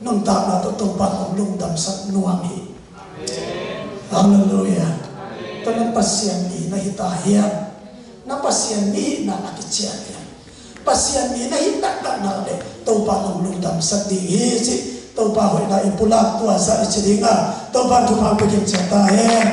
nuntakna tawh Topa'n hong lungdamsak nuam hi. Halleluiah. Tua manin Pasian mi na hi ta hiam? Na Pasian mi hihna a kician hiam? Pasian mi na hih taktak nak leh Topa'n hong lungdamsak ding hi cih Topa hoihna i pulak tua zah i ci ding a, Topa'n thupha hong pia ciat ta hen.